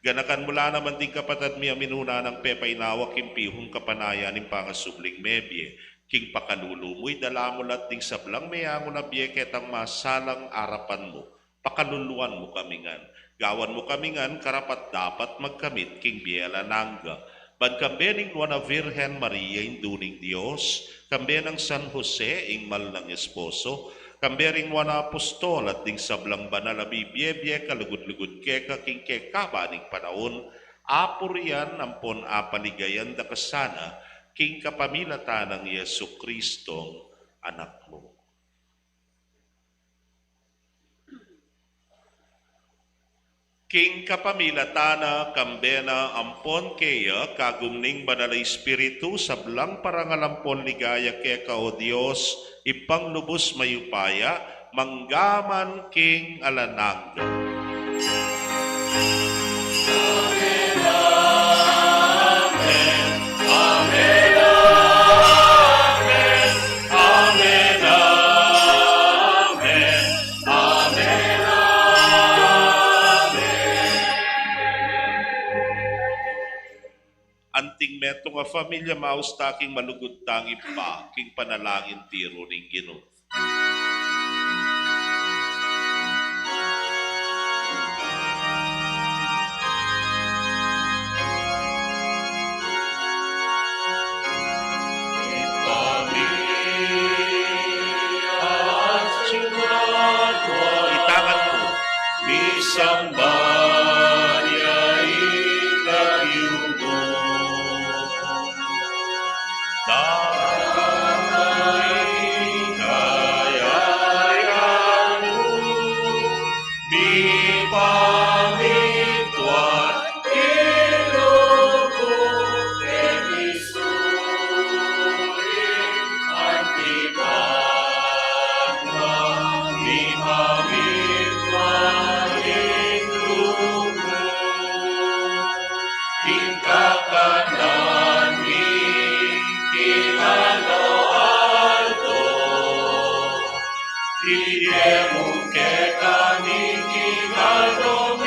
Ganakan mu la naman ding kapatad mi a minuna nang pepainawa king pihung kapanayan ning pangasubling mebie. King pakalulu mu, idala mu la ding sablang meangu na bie ketang masalang arapan mu. Pakaluluan mu kami ngan. Gawan mu kami ngan karapat-dapat magkamit king bie alang angga. Ban kambe ning Nuan a Virgen Maria, Indu ning Dios, kambe nang San Jose, ing mal nang esposo, kambe ring Nuan a Apostol at ding sablang banal a bibie-bie kalugud-lugud keka king kekaban ning panaun, apurian ampon apaligayan da ka sana king kapamilatan nang Jesucristong Anak mu. King kapamilatan na, kambe na, ampon keya, kagum ning Banal a Espiritu, sablang parangal ampon ligaya keka, o Dios, Ibpang lubus mayupaya, mangga man king alang angga. Amen, amen, amen, amen, amen, amen, amen. Anting metung a familia, maus ta king malugud tang Ibpa, king panalangin tiru ning Ginu. Itangan mu. Misamban ya ing lagyu mu. Datang ing kayayan mu, mipamintuan ing lub mu keti sulip anti pa mipamintuan ing lub mu. Ing kakanan mi king aldo-aldo, ibie mu kekami king aldo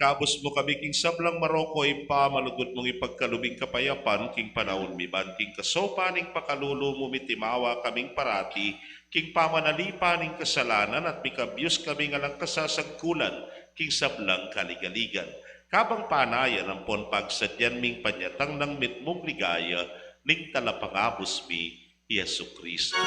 Kabus mu kami king sablang marok, O Ibpa, malugud mung ipagkalub ing kapayapan king panaun mi, ban king kasaupan ning pakalulu mu mitimawa kaming parati king pamanalipan ning kasalanan at mikabus kaming alang kasasagkulan king sablang kaligaligan. Kabang panayan ampon pagsadyan ming panyatang nang mitmung ligaya ning Talapangabus mi, i Jesucristo.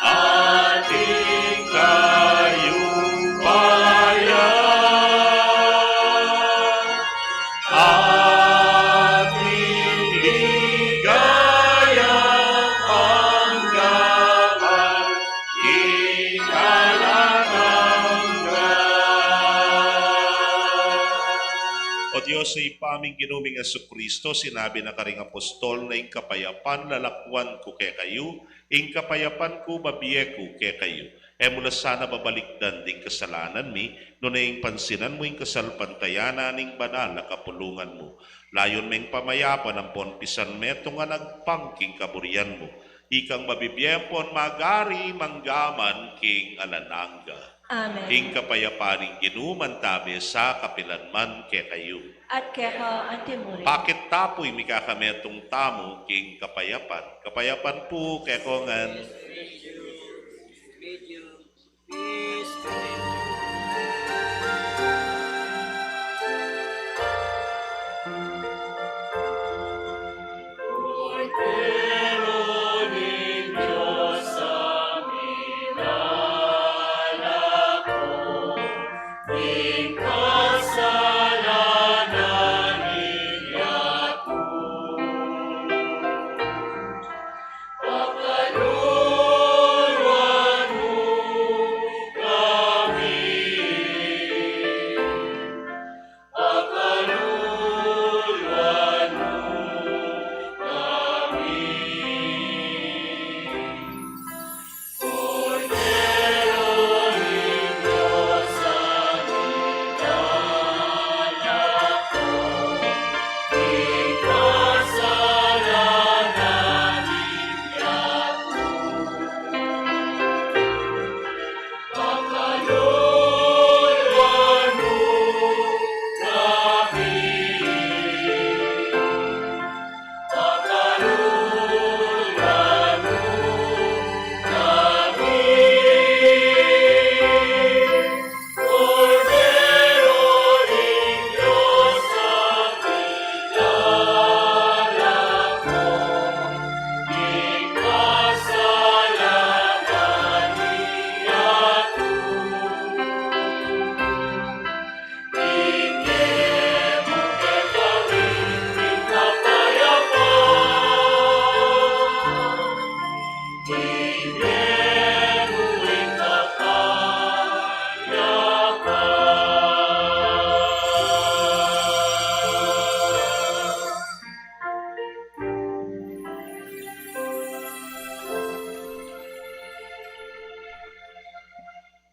Ating kayupayan, ating ligaya, panggapan king alang angga. O Dios, Ibpa ming Ginu ming Jesucristo, sinabi na karing apostol na, "Ing kapayapan lalakwan ku kekayu, ing kapayapan ku babie ku kekayu." E mu la sana babalikdan ding kasalanan mi, nune ing pansinan mu ing kasalpantayanan ning banal a kapulungan mu. Layun meng pamayapan ampon pisan metung a nagpang king kaburian mu. Ikang mabibie ampon magari manggaman king alang angga. Amen. Ing kapayapan ning Ginu mantabe sa kapilan man kekayu. At keka antimurin. Pakit tapu ing mikakametung tamu king kapayapan. Kapayapan pu kekongan.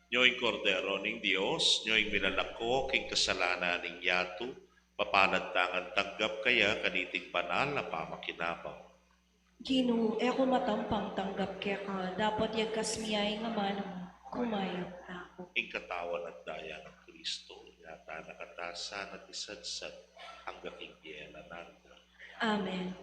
Nyo ing Kordero ning Dios, nyo ing milalako king kasalanan ning yatu. Mapalad tang tanggap kaya kaniting banal a pamakinabang. Ginu, e ku matampang tanggap keka, dapot yagkas mi ya ing amanu mu, kumayap na ku. Ing katawan at daya nang Kristo, ingatan na katamu san at isadsad angga king bie alang angga. Amen.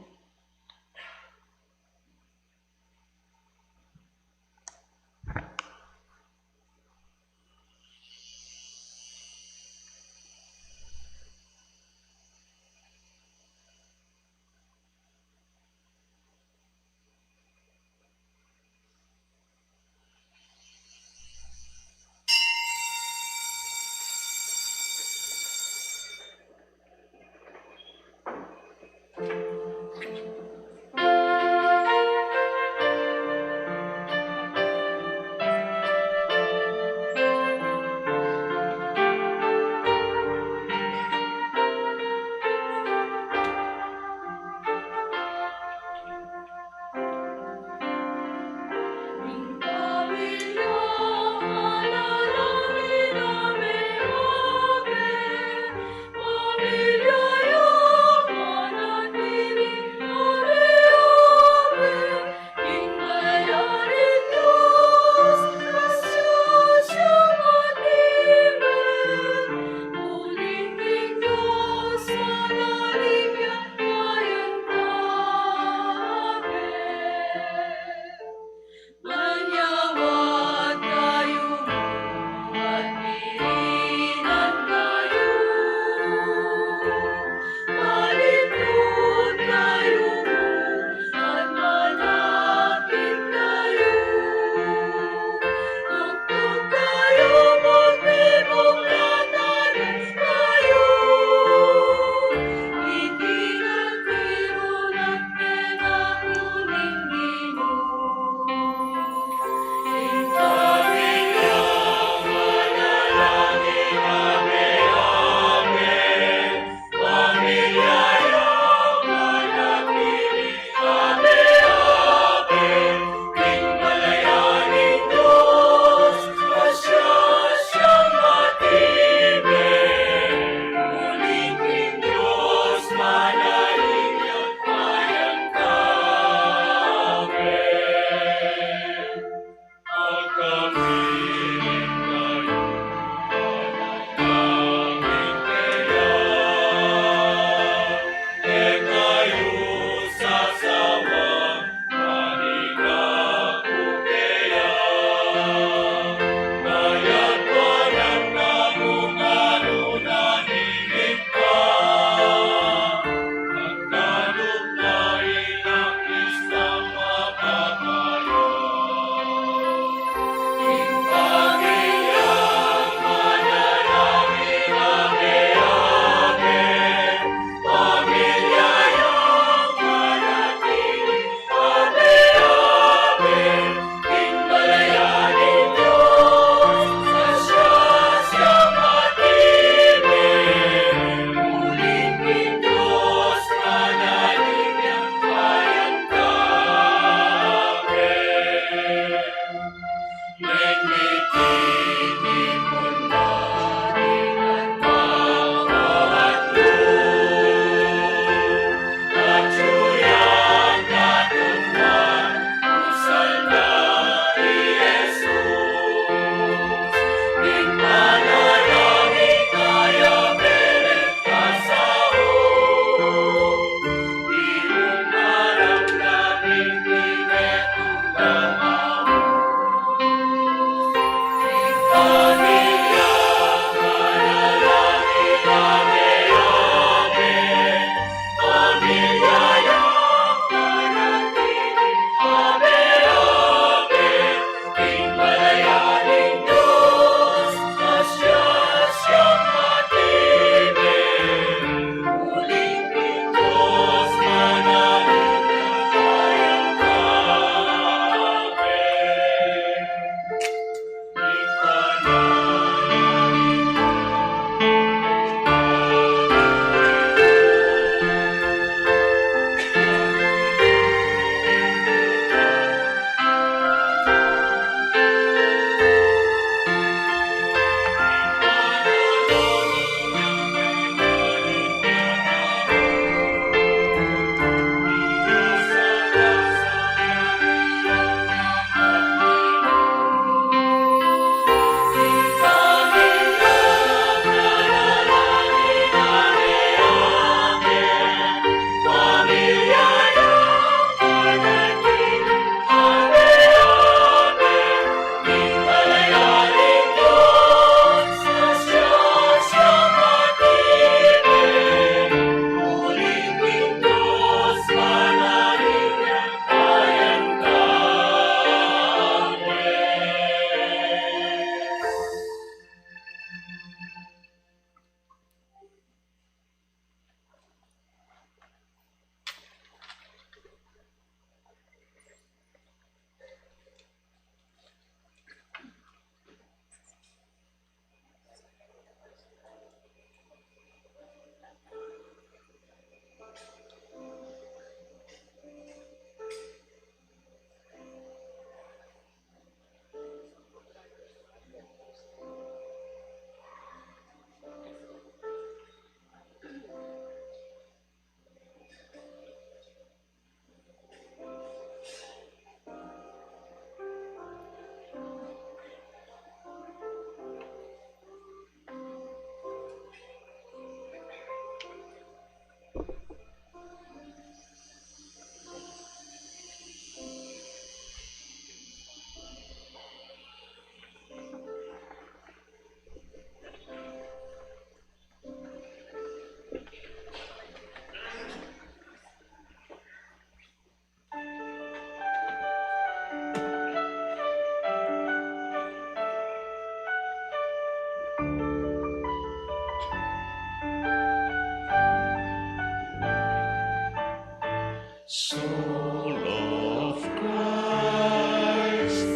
Soul of Christ,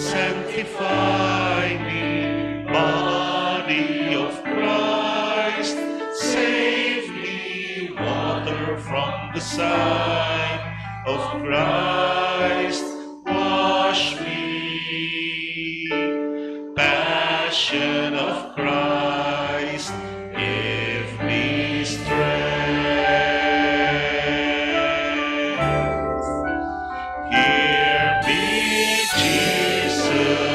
sanctify me. Body of Christ, save me. Water from the side of Christ, wash me. Passion of Christ, give me strength. Hear me, Jesus.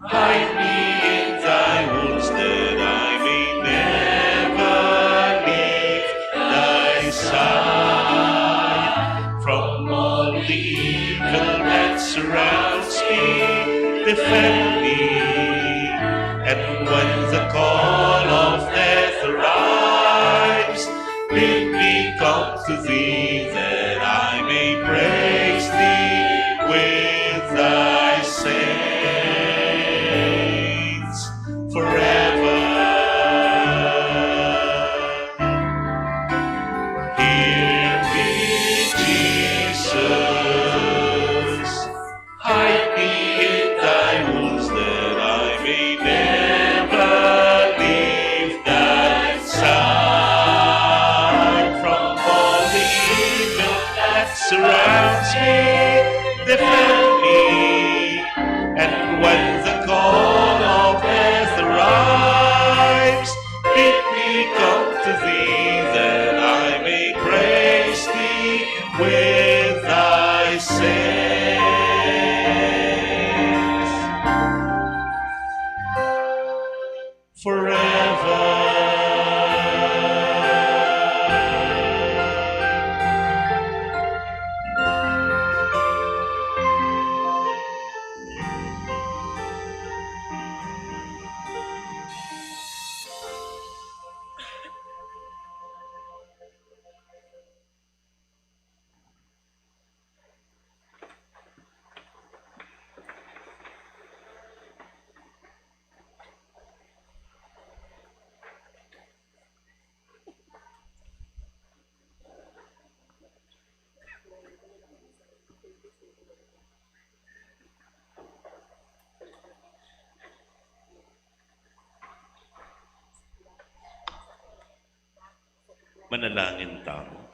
Hide me in thy wounds that I may never leave thy side. From all the evil that surrounds me, defend me. And when the call of death arrives, bid me come to thee, that I may praise thee with thy saints forever. Hear me, Jesus. Hide me in thy wounds, that I may never leave thy side. From all the evil that surrounds me, defend me. And when the call of death arrives, bid me come to thee, that I may praise thee with thy saints forever. Manalangin tamu.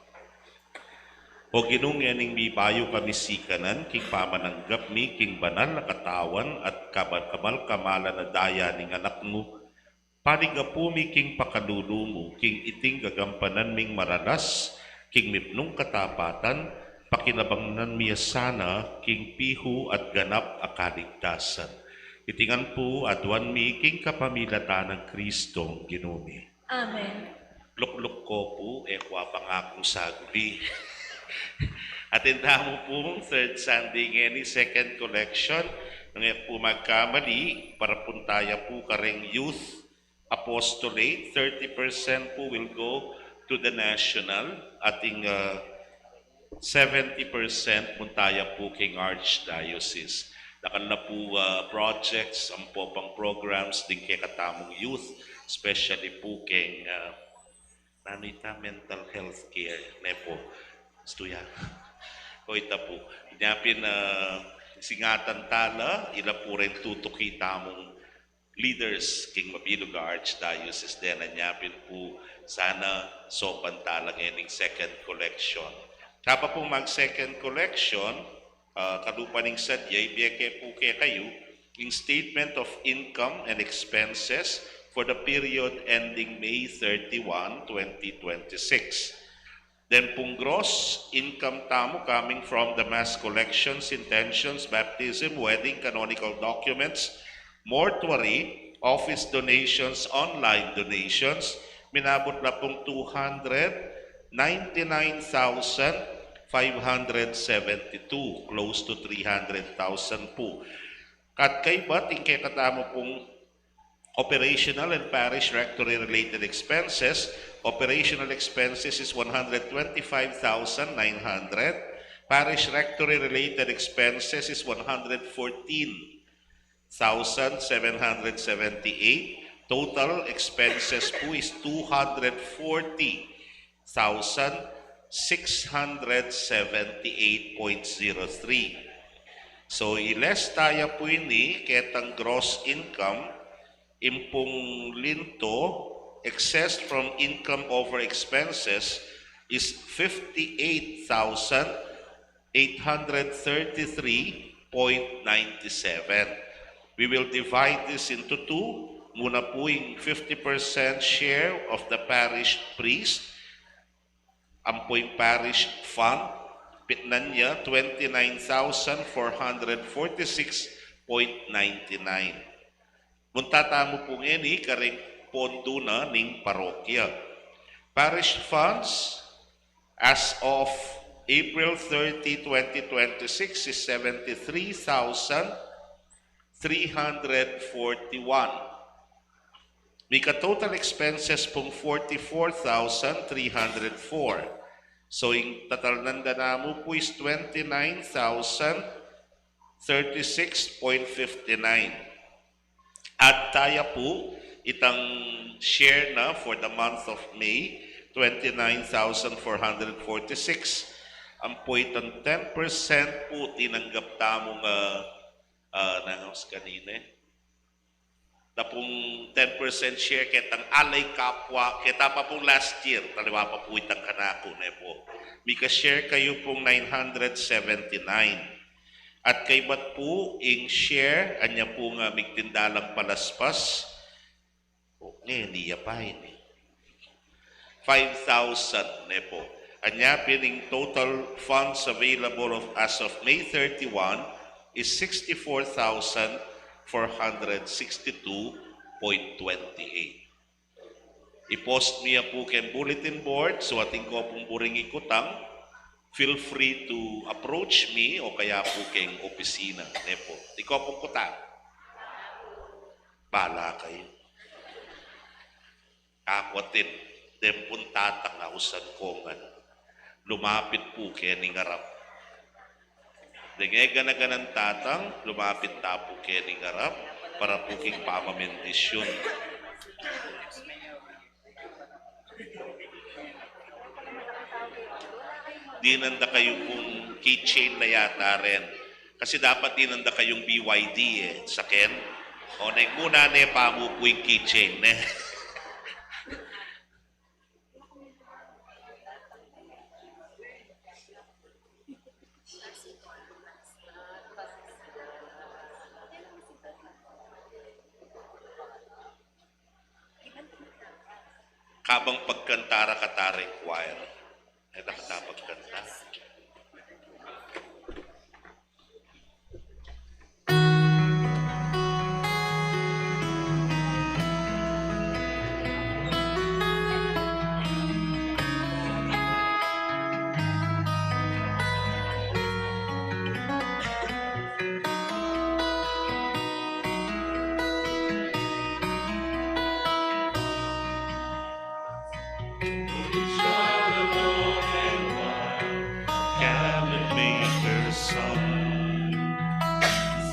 O Ginu, ngening mibayu kami sikanan king pamananggap mi king banal a katawan at kabal-, kamal-kamalan a daya ning Anak mu, paligapu mi king pakalulu mu, king iting gagampanan ming maralas king mipnung katapatan, pakinabangan mi ya sana king pihu at ganap a kaligtasan. Iti ngan pu aduan mi king kapamilatan nang Kristong Ginu mi. Amen. Lukluk ko pu, e ku apangakung saguli. Atin tamu pung third Sunday ngeni, second collection. Nung e ku pu magkamali, para pun taya pu kareng youth apostolate, thirty percent pu will go to the national, ating, ah, seventy percent munta ya pu king archdiocese. Dakal na pu, ah, projects, ampo pang programs ding kekatamung youth, especially pu keng, ah, nanu ita, mental health care, ne pu. Istu ya. O ita pu. Inya pin, ah, singatan tala, ila pu reng tutuki tamung leaders king mabilug a archdiocese. Dena nya pin pu sana saupan tala ngening second collection. Kapa pung mag second collection, ah, kalupa ning sadya, ibie ke pu kekayu ing statement of income and expenses for the period ending May thirty-one, twenty twenty-six. Then pung gross income tamu coming from the mass collections, intentions, baptism, wedding, canonical documents, mortuary, office donations, online donations, minabut la pung two hundred ninety-nine thousand five hundred seventy-two, close to three hundred thousand pu. At kaybat ing kekatamu pung operational and parish rectory related expenses. Operational expenses is one hundred twenty-five thousand nine hundred. Parish rectory related expenses is one hundred fourteen thousand seven hundred seventy-eight. Total expenses pu is two hundred forty thousand six hundred seventy-eight point zero three. So, i-less taya pu ini ketang gross income, ing pung linto, excess from income over expenses is fifty-eight thousand eight hundred thirty-three point nine seven. We will divide this into two. Muna pu ing fifty percent share of the parish priest, ampo ing parish fund, pitnan ya twenty-nine thousand four hundred forty-six point nine nine. Munta tamu pu ngeni karing pondo na ning parokya. Parish funds as of April thirty, twenty twenty-six is seventy-three thousand three hundred forty-one. Mika total expenses pung forty-four thousand three hundred four. So, ing tatalnan da namu pu is twenty-nine thousand thirty-six point fifty-nine. Add taya pu itang share na for the month of May, twenty-nine thousand four hundred forty-six. Ampo itang ten percent pu tinanggap tamung, ah, ah, nangos kanina, eh. Dapung ten percent share ketang alay kapwa, keta pa pung last year, taliwa pa pu itang kanaku, ne pu. Mika-share kayu pung nine hundred seventy-nine. At kaybat pu ing share, anya pu nga migtinda lang palaspas, o, ngeni ya pa ini. Five thousand, ne pu. Anya pin ing total funds available of, as of May thirty-one is sixty-four thousand four hundred sixty-two point twenty-eight. I-post mi ya pu keng bulletin board, so atin ko pung buring ikutang, feel free to approach me o kaya pu keng opisina, ne pu. Atin ko pung kutang. Bala kayu. Aku atin, deng pung tatang ausan ko ngan. Lumapit pu keni ngarap. Deng e gana-ganan tatang, lumapit ta pu keni ngarap, para pu king pamamendisyun. Dinan da kayu pung keychain na yata rin. Kasi dapat dinan da kayung B Y D, eh, sa ken. O, ne, muna ne, pamu pu ing keychain, ne. Kabang pagkanta ra kataring choir. Ita kata pagkanta.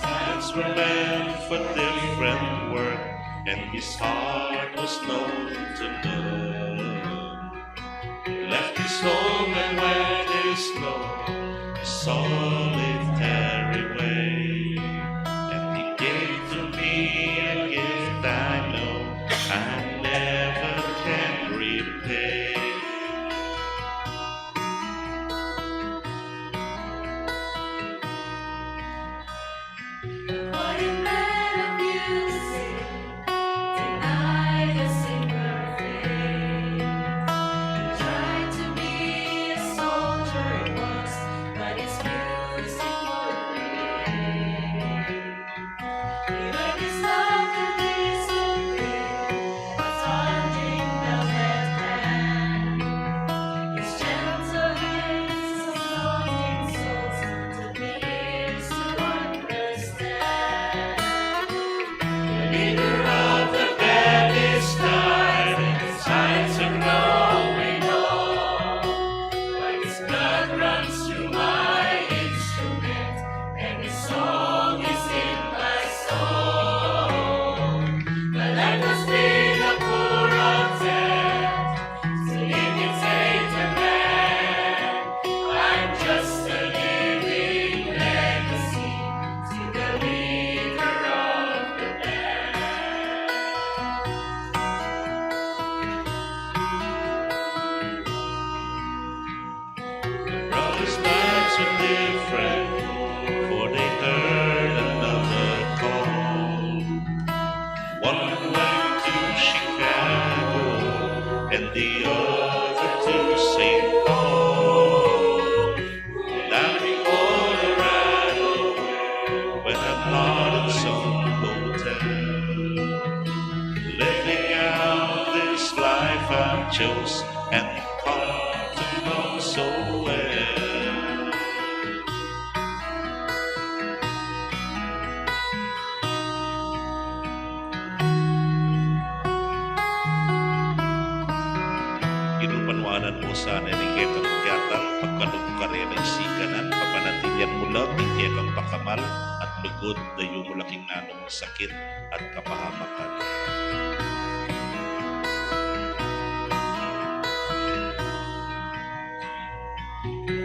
Hands were meant for different work, and his heart was known to none. He left his home and went his slow, solitary way. And he gave to me a gift I know I never can repay. What a man of music, denied the singer fame. Tried to be a soldier once, but his music different, for they heard another call. One went to Chicago and the other to Saint Paul. Down in Colorado, when I'm not in some hotel, living out this life I chose and come to know so well. Ginu, panuanan mu sana ing kekang piatal, pagkalub mu karela ing sikanan, papanatilian mu la ing kekang pakamal at lugud, dayu mu la king nanung sakit at kapahamakan.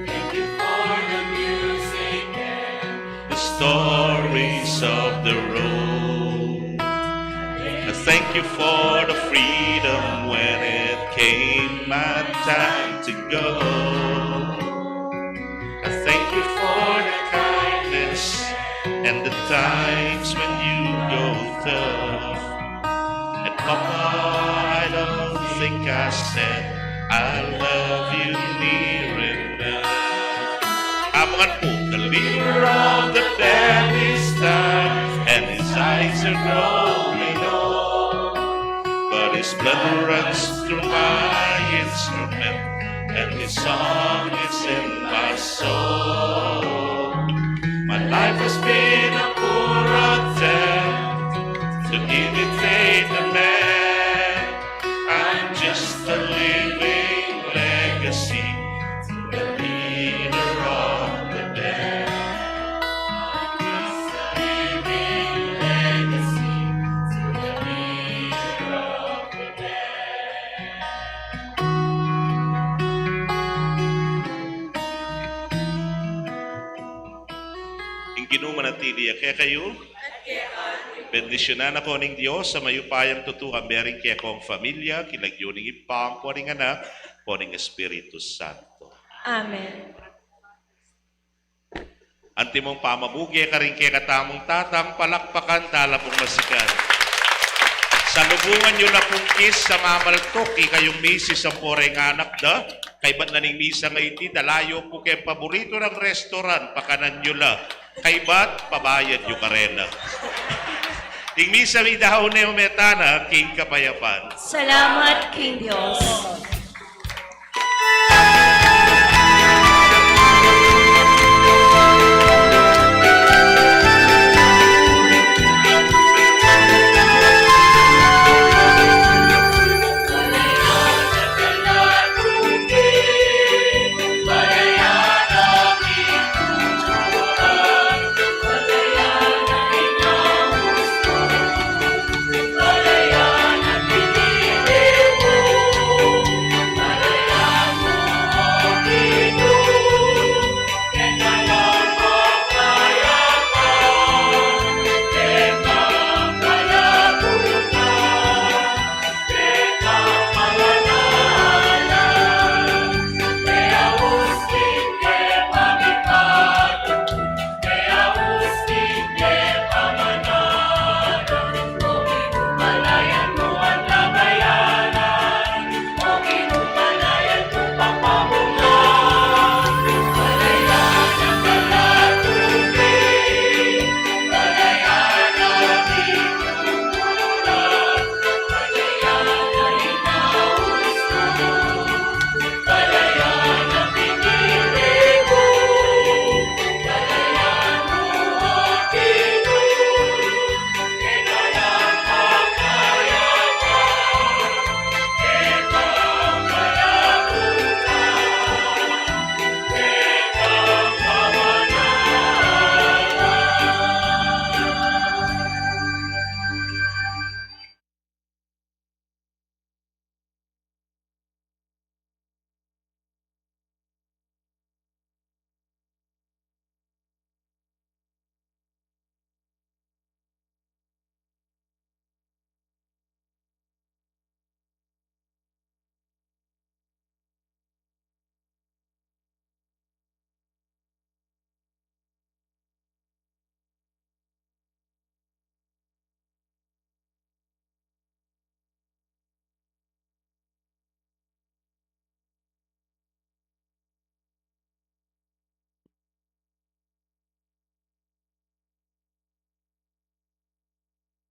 Thank you for the music and the stories of the road. I thank you for the freedom when it came my time to go. I thank you for the kindness and the times when you go tough. And Papa, I don't think I said I love you near enough. Amu ngan pu. The leader of the band is tired and his eyes are growing old, but his blood runs through my instrument and his song is in my soul. My life has been a poor attempt to imitate the man. I'm just a living legacy to the leader of the band. I'm just a living legacy to the leader of the band. Ing Ginu manatili ya kekayu. Bendisyunan na ko ning Dios a mayupayang tutu, ampo ring kekong familia, king lagyu ning Ibpa, ampo ning Anak, ampo ning Espiritu Santo. Amen. Antimong pamabuge karing kekatamung tatang, palakpakan tala pung masikan. Salubungan yu la pung kiss a mamaltuk ikayung misis ampo reng anak da. Kaybat na ning misa a iti, dala yu pu keng paboritu nang restaurant, pakanan yu la. Kaybat, pabayad yu karela. Ing misa midaun ne, ume tana king kapayapan. Salamat king Dios.